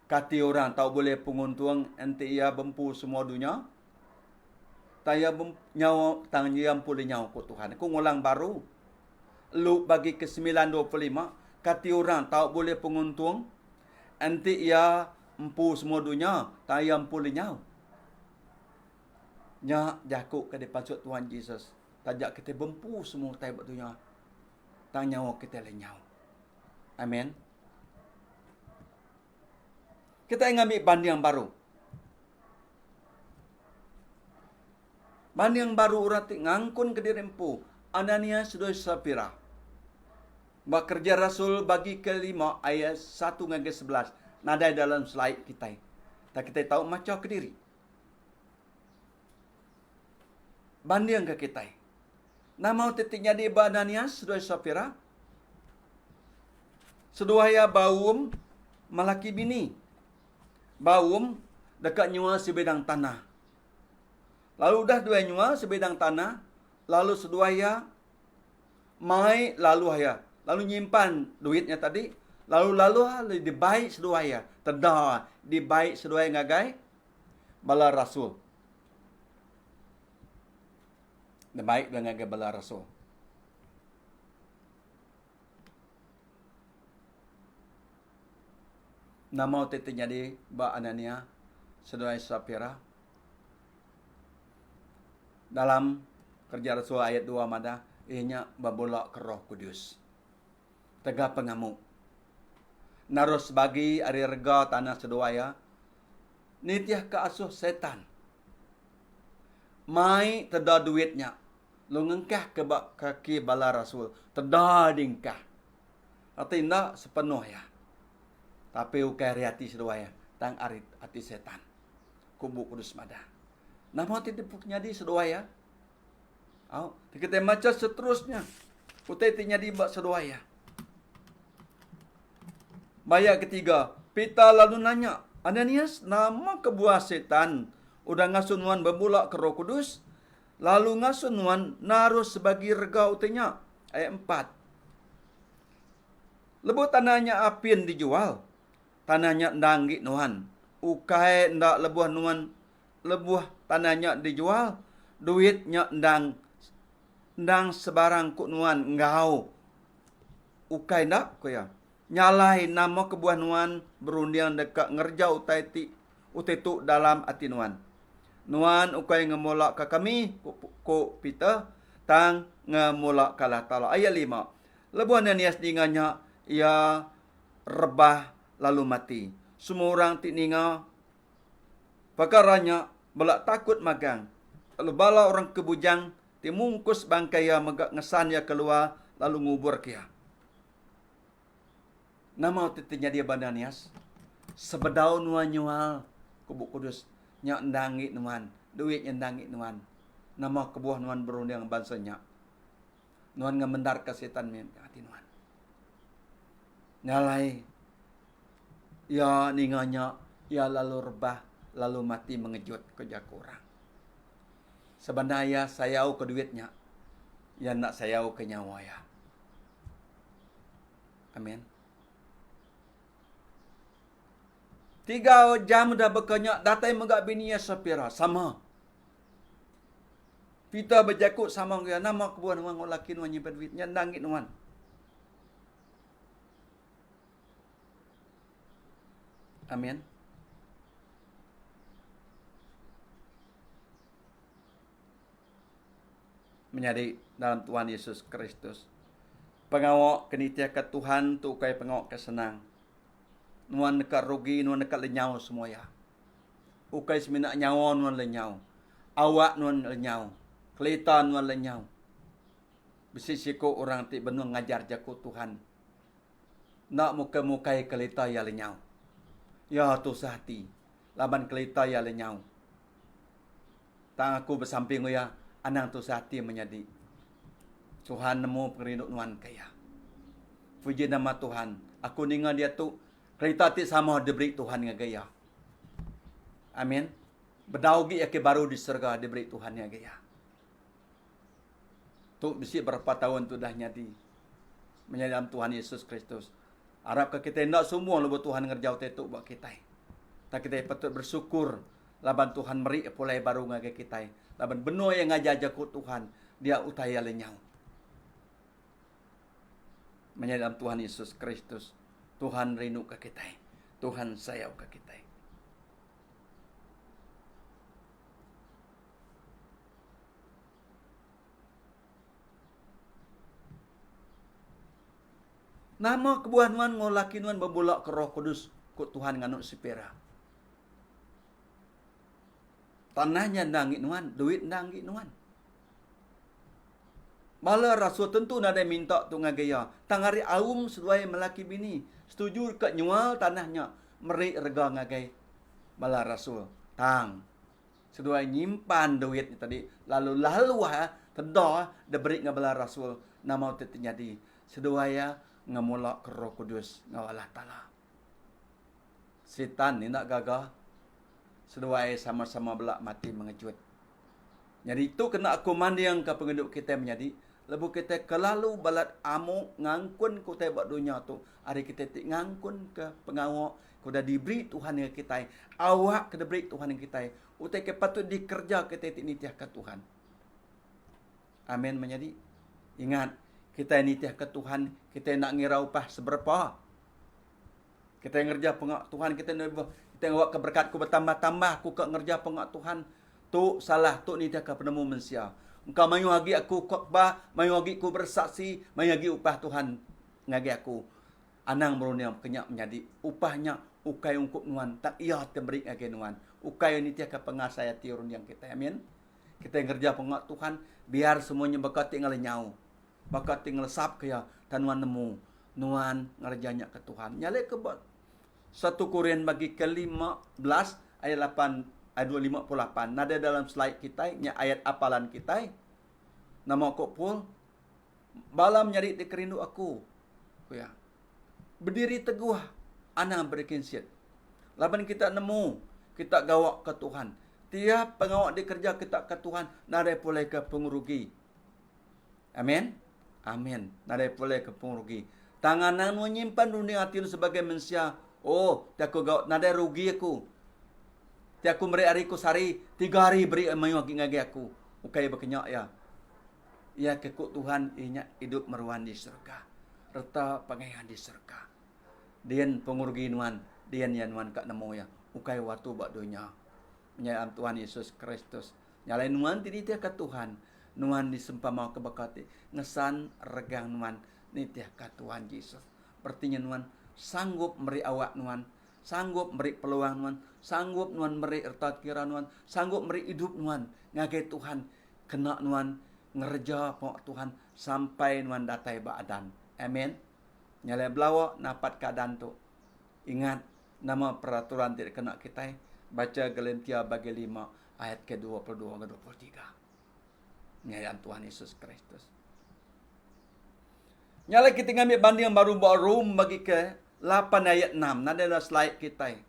Kati orang tau bulih penguntung enti iya bempu semua dunya? Tang iya nyawa tang iya empu lenyau ku Tuhan. Aku ngulang baru. Luke bagi ke semilan 25, kati orang tau bulih penguntung enti iya empu semua dunya tang iya empu lenyau. Nya jaku ke dipansut Tuhan Jesus. Taja kitai bempu semua utai ba dunya tang nyawa kitai lenyau. Amen. Kitai ngambi banding baru. Banding baru orang ti ngangkun ke diri empu Ananias seduai Sapira. Ba Kereja Rasul bagi kelima ayat satu ngagai 11 nadai dalam slide kitai. Tang kitai tau macha kediri. Bandingka kitai. Nama utai ti nyadi ba Ananias seduai Sapira? Seduai iya baum melaki bini. Baum deka nyual sebidang tanah. Lalu udah duai nyual sebidang tanah, lalu seduai iya mai laluh iya lalu nyimpan duit nya tadi lalu laluh lalu dibai seduai iya teda dibai seduai ngagai bala rasul. Dibai dua ngagai bala rasul. Nama utai ti nyadi ba Anania seduai Sapira? Dalam Kereja Rasul ayat dua madah, iya nya bebula ke Roh Kudus. Tegal pengamu. Naruh sebagi ari rega tanah seduai iya, nitihka asuh Setan. Mai teda duit nya, lalu ngengkahka ba kaki bala rasul. Teda diengkah. Reti enda sepenuh iya. Tapi ukai ari ati seduai iya, tang ari ati Setan. Ku Bup Kudus madah. Nama ti nyadi seduai iya? Au, kita macha seterusnya. Utai ti nyadi ba seduai iya. Ba ayat ketiga, Peter lalu nanya, Ananias, nama kebuah Setan udah ngasuh nuan bebula ke Roh Kudus, lalu ngasuh nuan naruh sebagi rega utai nya? Ayat empat. Lebuh tanah nya apin dijual, tanah nya enda enggi nuan. Ukai enda lebuh nuan lebuh tanah nya dijual, duit nya endang endang sebarang ku nuan enggau. Ukai enda, ku iya. Nya alai nama kebuah nuan berunding deka ngereja utai ti utai tu dalam ati nuan. Nuan ukai ngemulaka kami, ku, ku Peter, tang ngemulaka Allah Taala. Ayat lima. Lebuh Ananias ninga nya, iya rebah lalu mati. Semua orang ti ninga pekara nya bela takut magang. Lalu bala orang ke bujang ti mungkus bangkai iya mega ngesan iya keluar lalu nguburka iya. Nama ti nyadi ba Ananias? Sebedau nuan nyual ku Bup Kudus, nya enda enggi nuan, duit nya enda enggi nuan. Nama kebuah nuan berunding bansa nya? Nuan ngemendarka Sitan mih ati nuan. Nya alai iya ninga nya, iya lalu rebah lalu mati mengejut, ku jaku orang. Sebendar iya sayau ke duit nya, iya enda sayau ke nyawa iya. Amin. Tiga jam udah baka nya, datai mega bini iya Sapira. Sama. Peter bejaku sama enggau iya, Nama kebuah nuan enggau laki nuan nyimpan duit nya endang agi nuan? Amin. Menyadi dalam Tuhan Yesus Kristus. Pengawa ke nitihka Tuhan tu ukai pengawa ke senang. Nuan deka rugi, nuan deka lenyau semua iya. Ukai semina nyawa nuan lenyau. Awak nuan lenyau. Kelita nuan lenyau. Bisi siku orang ti benung ngajar jaku Tuhan. Enda mukai-mukai kelita iya lenyau. Iya tusah ati laban kelita iya lenyau. Tang aku besampi enggau iya, anang tusah ati menyadi. Tuhan nemu pengerindu nuan ke iya. Puji nama Tuhan, aku ninga diatu kerita ti sama diberi Tuhan ngagai iya. Amin. Bedau agi iya ke baru di serega diberi Tuhan ngagai iya. Tu bisi berapa taun tu dah nyadi. Menyadi dalam Tuhan Yesus Kristus. Arapka kitai enda sumbung lebuh Tuhan ngereja utai tu ba kitai. Tang kitai patut bersyukur laban Tuhan meri pulai baru ngagai kitai. Laban benung iya ngajar jaku Tuhan, dia utai iya lenyau. Menyadi dalam Tuhan Yesus Kristus, Tuhan rinduka kitai. Tuhan sayauka kitai. Nama kebuah nuan enggau laki nuan bebula ke Roh Kudus, ku Tuhan nganu Sipira. Tanah nya enda enggi nuan, duit enda enggi nuan. Bala rasul tentu nadai minta tu ngagai iya. Tang ari aum seduai melaki bini setuju deka nyual tanah nya meri rega ngagai bala rasul. Tang Seduai nyimpan duit nya tadi lalu laluh teda diberi ngagai bala rasul nama utai ti nyadi. Seduai iya ngemula ke Roh Kudus enggau Allah Taala. Sitan enda gaga seduai sama-sama bela mati mengejut. Nyadi tu kena aku mandingka pengidup kitai menyadi lebuh kitai kelalu balat amu ngangkunka utai ba dunya tu ari kitai ti ngangkunka pengawa ke udah diberi Tuhan ngagai kitai, awak ke diberi Tuhan ngagai kitai, utai ke patut dikereja kitai ti nitihka Tuhan. Amin menyadi. Ingat, kitai nitihka Tuhan, kitai enda ngira upah seberapa. Kitai ngereja pengawa Tuhan, kitai kitai ngawakka berekat ku betambah-tambah aku ka ngereja pengawa Tuhan. Tu salah, tu nitihka penemu mensia. Engka mayuh agi aku khotbah, mayuh agi ku bersaksi, mayuh agi upah Tuhan ngagai aku. Anang berunding ke nya menyadi, upah nya ukai ungkup nuan tang iya ti meri ngagai nuan. Ukai nitihka pengasai ati runding kitai. Amin. Kitai ngereja pengawa Tuhan biar semua nya baka ti ngelenyau, baka ti ngelesapka iya tang nuan nemu nuan ngereja nya ke Tuhan. Nya alai ke ba satu Korin bagi ke 15 ayat lapan ayat 58 nadai dalam slide kitai nya ayat apalan kitai. Nama ko Paul? Bala menyadi ti kerindu aku, ku iya. Bediri teguh anang berikinsit. Laban kita nemu kita gawa ke Tuhan. Tiap pengawa dikereja kita ke Tuhan nadai pulai ke pengerugi. Amin. Amin. Nadai pulai ke pengerugi. Tang anang nuan nyimpan runding ati nuan sebagai mensia. Oh, ti aku gawa nadai rugi aku. Ti aku meri hari ku sehari, tiga hari beri mayuh agi ngagai aku. Ukai baka nya iya. Iya ke ku Tuhan iya nya idup meruan di serega. Reta pengaya di serega. Din pengurugi nuan, din iya nuan ka nemu iya. Ukai watu ba dunya. Menyadi dalam Tuhan Yesus Kristus. Nya alai nuan ti nitihka Tuhan, nuan disempama ke baka ti ngesan regang nuan nitihka Tuhan Jesus. Bereti nya nuan sanggup meri awak nuan, sanggup meri peluang nuan, sanggup nuan meri reta kira nuan, sanggup meri idup nuan ngagai Tuhan Kena nuan ngereja pengawa Tuhan sampai nuan datai ba adan. Amen. Nya alai belawa napat ke adan tu. Ingat nama peraturan ti dikena kitai bacha Galantia bagi lima ayat ke 22 enggau 23. Ngayan Tuhan Yesus Kristus. Nya alai kita ngambi banding baru ba Rom bagi ke 8 ayat 6. Nadai dalam slide kitai.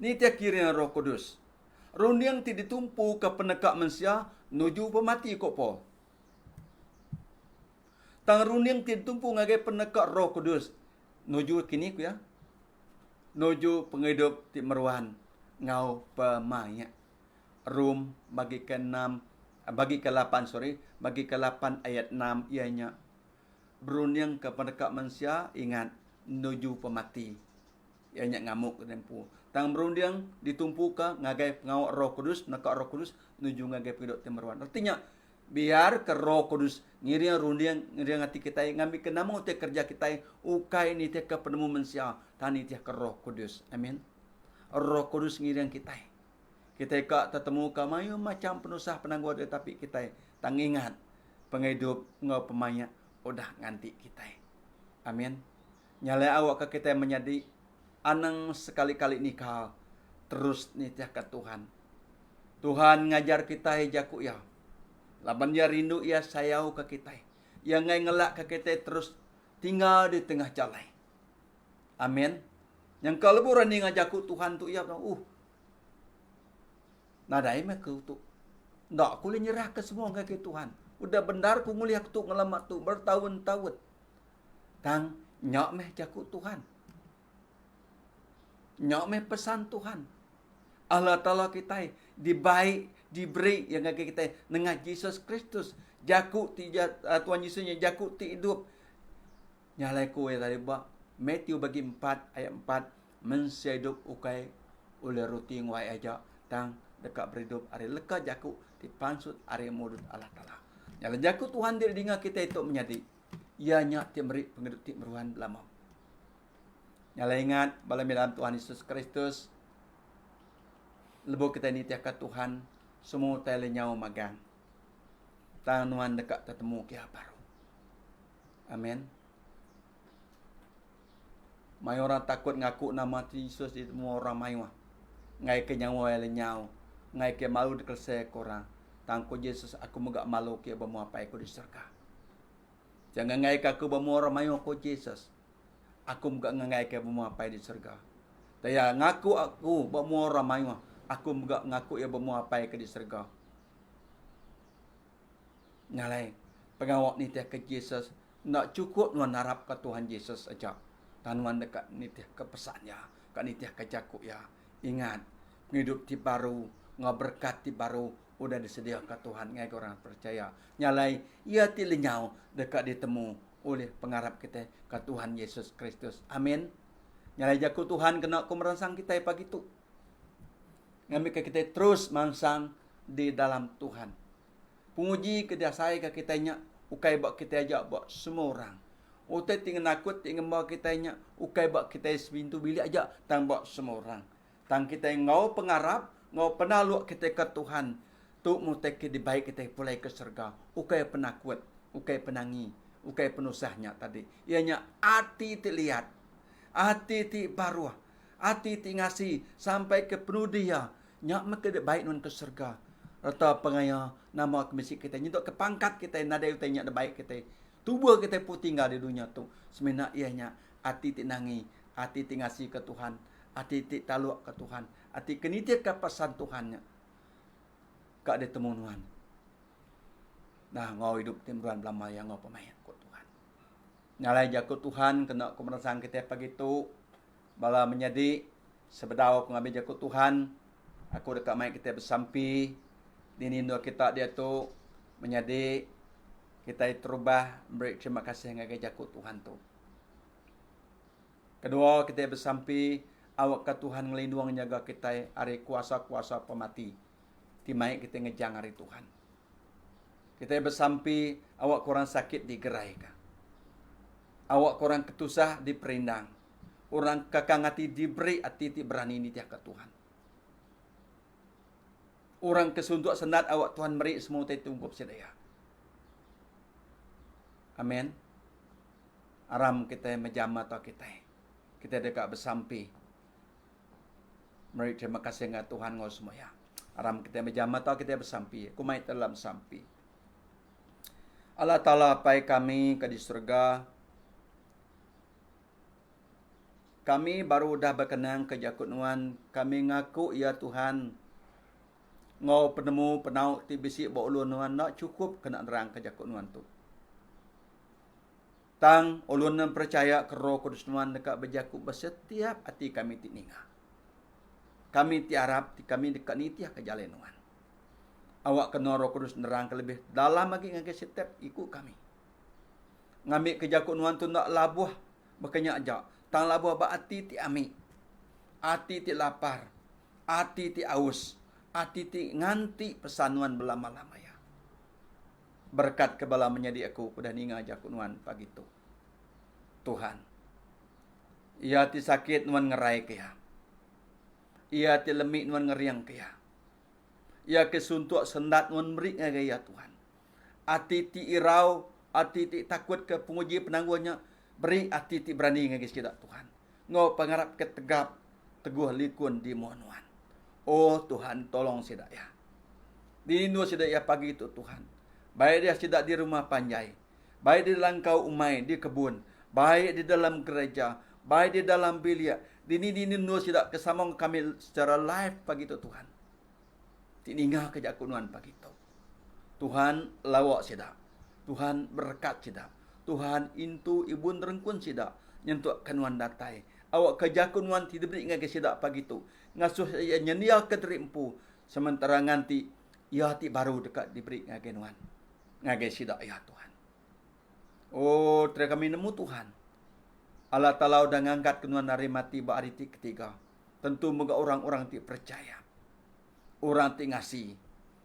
Nitih kiring Roh Kudus. Runding ti ditumpu ke peneka mensia nuju pemati, ku Paul. Tang runding ti ditumpu ngagai peneka Roh Kudus nuju kini ku iya? Nuju pengidup ti meruan enggau pemaik. Rom bagi ke enam bagi ke lapan sorry bagi ke lapan ayat enam iya nya berunding ke peneka mensia ingat nuju pemati. Iya nya ngamuk ke empu. Tang berunding ditumpuka ngagai pengawa Roh Kudus peneka Roh Kudus nuju ngagai pengidup ti meruan. Reti nya Biar ke Roh Kudus ngiring runding ngiring ati kitai ngambika nama utai kereja kitai ukai nitihka penemu mensia tang nitihka Roh Kudus. Amin. Roh Kudus ngiring kitai. Kitai ka tetemuka mayuh macham penusah penanggul ditapi kitai tang ingat pengidup enggau pemaik udah nganti kitai. Amin. Nya alai awakka kitai menyadi anang sekali-kali nikal terus nitihka Tuhan. Tuhan ngajar kitai jaku Iya. Laban Iya rindu Iya sayauka kitai. Iya enggai ngelakka kitai terus tinggal di tengah jalai. Amin. Nyangka lebuh orang ninga jaku Tuhan tu iya bilang, uh, nadai meh aku tu. Enda aku ulih nyerahka semua ngagai Tuhan. Udah bendar ku ngulih aku tu ngelama tu bertaun-taun. Tang nya meh jaku Tuhan. Nya meh pesan Tuhan. Allah Taala kitai dibai diberi iya ngagai kitai nengah Jesus Kristus. Jaku ti ah, Tuhan Yesus nya jaku ti idup. Nya alai ku iya tadi ba Matthew bagi 4 ayat 4 mensia idup ukai oleh roti enggau ai aja tang deka beridup ari leka jaku ti pansut ari mulut Allah Taala. Nya alai jaku Tuhan ti didinga kitai tu menyadi iya nya ti meri pengidup ti meruan belama. Nya alai ingat bala dalam Tuhan Yesus Kristus lebuh kitai nitihka Tuhan semua utai lenyau magang. Tang nuan deka tetemu ke iya baru. Amin. Mayuh orang takut ngaku nama Jesus di temu orang mayuh. Ngai ke nyawa iya lenyau. Ngai ke malu dikelese ke orang. Tang ku Jesus aku mega malu ke ba mua Apai ku di surga. Jangan ngai ke aku ba mua orang mayuh ku Jesus. Aku mega ngenggaika ba mua Apai di serega. Tang iya ngaku aku ba mua orang mayuh, aku mega ngaku iya ba mua Apai ke di serega. Nya alai, pengawa nitihka Jesus enda chukup nuan ngarapka Tuhan Jesus aja. Tang nuan deka nitihka pesan iya, ka nitihka jaku iya. Ingat, pengidup ti baru enggau berekat ti baru udah disediaka Tuhan ngagai orang perechaya. Nya alai, iya ti lenyau deka ditemu ulih pengarap kitai ke Tuhan Yesus Kristus. Amin. Nya alai jaku Tuhan kena ku meransang kitai pagi tu. Ngambika kitai terus mansang di dalam Tuhan. Penguji ke diasaika kitai nya ukai ba kitai aja ba semua orang. Utai ti ngenakut ti ngemba kitai nya ukai ba kitai sepintu bilik aja tang ba semua orang. Tang kitai enggau pengarap enggau penaluk kitai ke Tuhan tu meh utai ke dibai kitai pulai ke serega ukai penakut, ukai penangi, ukai penusah nya tadi. Iya nya ati ti liat, ati ti baruh, ati ti ngasi sampai ke penudi iya nya meh ke dibai nuan ke serega. Reta pengaya nama ke bisi kitai nyentuk ke pangkat kitai nadai utai nya dibai kitai. Tubuh kitai pun tinggal di dunya tu semina iya nya ati ti nangi, ati ti ngasi ke Tuhan, ati ti taluk ke Tuhan, ati ke nitihka pesan Tuhan nya ka ditemu nuan. Nah enggau idup ti meruan belama iya enggau pemaik ku Tuhan. Nya alai jaku Tuhan kena ku meransang kitai pagi tu bala menyadi sebedau aku ngambi jaku Tuhan aku deka mai kitai besampi dini endur kita diatu menyadi kitai terubah meri terima kasih ngagai jaku Tuhan tu. Kedua, kitai besampi awakka Tuhan ngelindung nyaga kitai ari kuasa-kuasa pemati ti mai kitai ngejang ari Tuhan. Kitai besampi awakka orang sakit digeraika. Awakka orang ke tusah diperindang. Orang kakang ati diberi ati ti berani nitihka Tuhan. Orang ke suntuk sendat awak Tuhan meri semua utai ti ungkup sida iya. Amen. Aram kitai mejam mata kitai. Kitai deka besampi. Meri terima kasih enggau Tuhan enggau semua iya. Aram kitai mejam mata kitai besampi. Aku mai dalam sampi. Allah Taala Apai kami ke di surga. Kami baru udah bekenang ke jaku nuan. Kami ngaku ya Tuhan. Enggau penemu penau ti bisi ba ulun nuan enda chukup kena nerangka jaku nuan tu. Tang, ulun nuan perechaya ke Roh Kudus nuan deka bejaku ba setiap ati kami ti ninga. Kami ti arap ti kami deka nitihka jalai nuan. Awakka nuan Roh Kudus nerangka lebih dalam agi ngagai setiap iku kami. Ngambika jaku nuan tu enda labuh baka nya aja, tang labuh ba ati ti ami, ati ti lapar, ati ti aus, ati ti nganti pesan nuan belama-lama iya. Berekat ke bala menyadi aku udah ninga jaku nuan pagi tu. Tuhan. Iya ti sakit nuan ngerai ke iya. Iya ti lemi nuan ngering ke iya. Iya ke suntuk sendat nuan meri ngagai iya Tuhan. Ati ti irau, ati ti takut ke penguji penanggul nya, beri ati ti berani ngagai sida Tuhan. Enggau pengarap ke tegap, teguh likun di mua nuan. Oh Tuhan, tolong sida iya. Dirindu sida iya pagi tu Tuhan. Baik dia sida di rumah panjai, baik di langkau umai, di kebun, baik di dalam gereja, baik di dalam bilik, dini-dini endur sida ke sama enggau kami secara live pagi tu Tuhan. Ti ninga ke jaku nuan pagi tu. Tuhan lawa sida. Tuhan berekat sida. Tuhan intu ibun rengkun sida nyentuk ke nuan datai. Awakka jaku nuan ti diberi ngagai sida pagi tu ngasuh iya nyendiaka diri empu sementara nganti iya ti baru deka diberi ngagai nuan, ngagai sida iya Tuhan. Oh, tera kami nemu Tuhan. Allah Taala udah ngangkatka nuan ari mati ba hari ti ketiga. Tentu mega orang-orang ti percaya. Orang ti ngasi,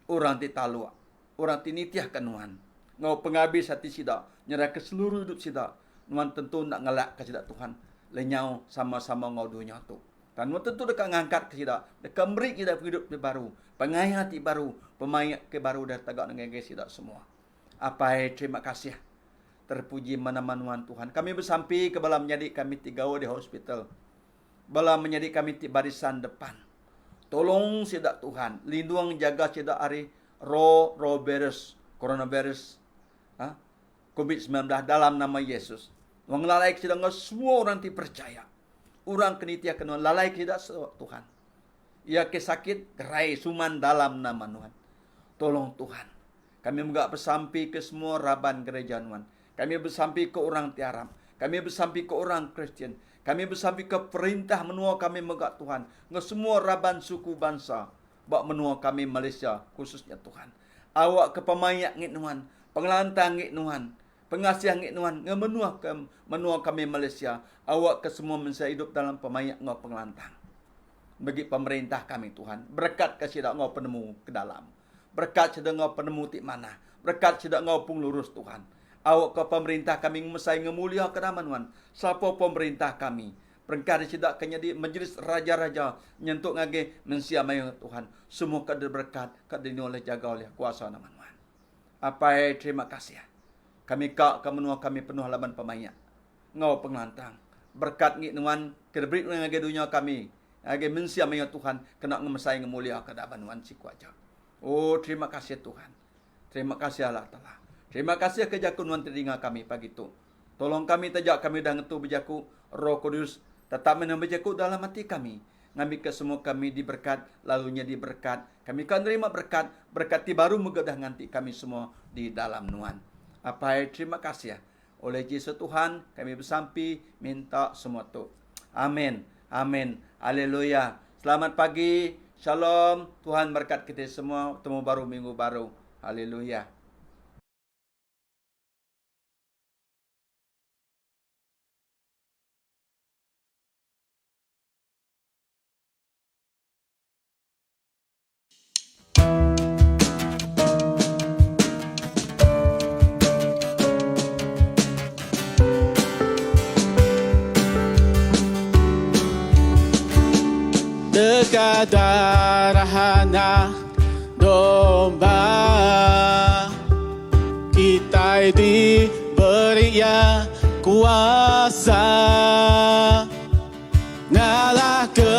orang ti taluk, orang ti nitihka nuan. Enggau pengabis ati sida, nyerahka seluruh idup sida, nuan tentu enda ngelakka sida Tuhan lenyau sama-sama enggau dunya tu. Tang nuan tentu deka ngangkatka sida, deka meri sida pengidup ti baru, pengaya ti baru, pemaik ke baru udah ditaga ngagai sida semua. Apai, terima kasih. Terpuji nama nuan Tuhan. Kami besampi ke bala menyadi kami ti gawa di hospital. Bala menyadi kami ti barisan depan. Tolong sida Tuhan, lindung jaga sida ari ro ro virus, coronavirus, ha? COVID-19 dalam nama Yesus. Nuan ngelalai ke sida enggau semua orang ti percaya. Orang ke nitih ke nuan lalai ke sida Tuhan. Iya ke sakit gerai suman dalam nama nuan. Tolong Tuhan. Kami mega besampi ke semua raban gereja nuan. Kami besampi ke orang ti arap. Kami besampi ke orang Kristian. Kami besampi ke perintah menua kami mega Tuhan enggau semua raban suku bansa ba menua kami Malaysia khususnya Tuhan. Awak ke pemaik ngi nuan, pengelantang ngi nuan, pengasih ngi nuan ngemenuh ke menua kami Malaysia. Awak ke semua mensia idup dalam pemaik enggau pengelantang. Bagi pemerintah kami Tuhan, berekat ke sida enggau penemu ke dalam. Berekat sida enggau penemu ti manah. Berekat sida enggau pengelurus Tuhan. Awakka pemerintah kami ngemesai ngemuliaka nama Nuan. Sapa pemerintah kami? Perengkah ari sida ke nyadi Majlis Raja-Raja nyentuk ngagai mensia mayuh Tuhan. Semua ka diberekat, ka dilindung oleh jaga oleh kuasa nama Nuan. Apai terima kasih. Kami ka ka menua kami penuh laban pemaik enggau pengelantang. Berekat ngi Nuan ke diberi Nuan ngagai dunya kami, ngagai mensia mayuh Tuhan kena ngemesai ngemuliaka daban Nuan siku aja. Oh terima kasih Tuhan. Terima kasih Allah Taala. Terima kasih ke jaku Nuan ti dinga kami pagi tu. Tolong kami taja kami udah ngetu bejaku, Roh Kudus tetap meh bejaku dalam ati kami ngambika semua kami diberkat lalu nyadi berkat. Kami ka nerima berkat, berkat ti baru mega udah nganti kami semua di dalam Nuan. Apai terima kasih. Oleh Jesus Tuhan kami besampi minta semua tu. Amin. Amin. Haleluya. Selamat pagi. Shalom. Tuhan berkat kita semua. Temu baru minggu baru. Haleluya. Deka darah anak domba Kitai diberi iya kuasa Ngalah ke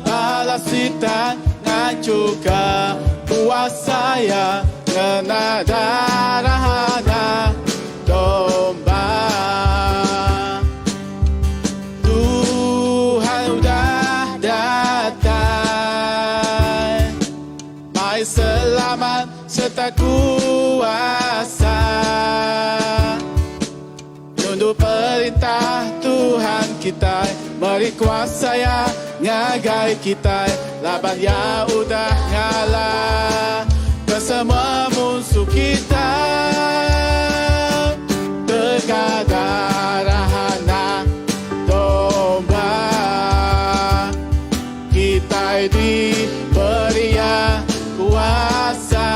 bala sitan Nganchurka kuasa iya Ngena darah anak domba Tuhan udah datai Mai. Kuasa Nunduk perintah Tuhan kitai Meri kuasa ya ngagai kitai Laban ya udah ngalah Ke semua munsuh kitai Teka darah anak domba Kitai diberi ya kuasa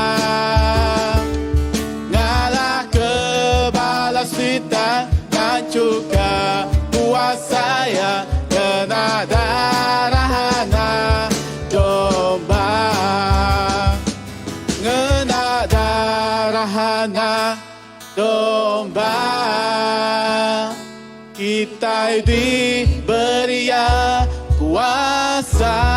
Ngalah ke bala sitan Ngancuka kuasa ya Kena darah anak domba Ngena darah anak domba Kitai diberi ya kuasa.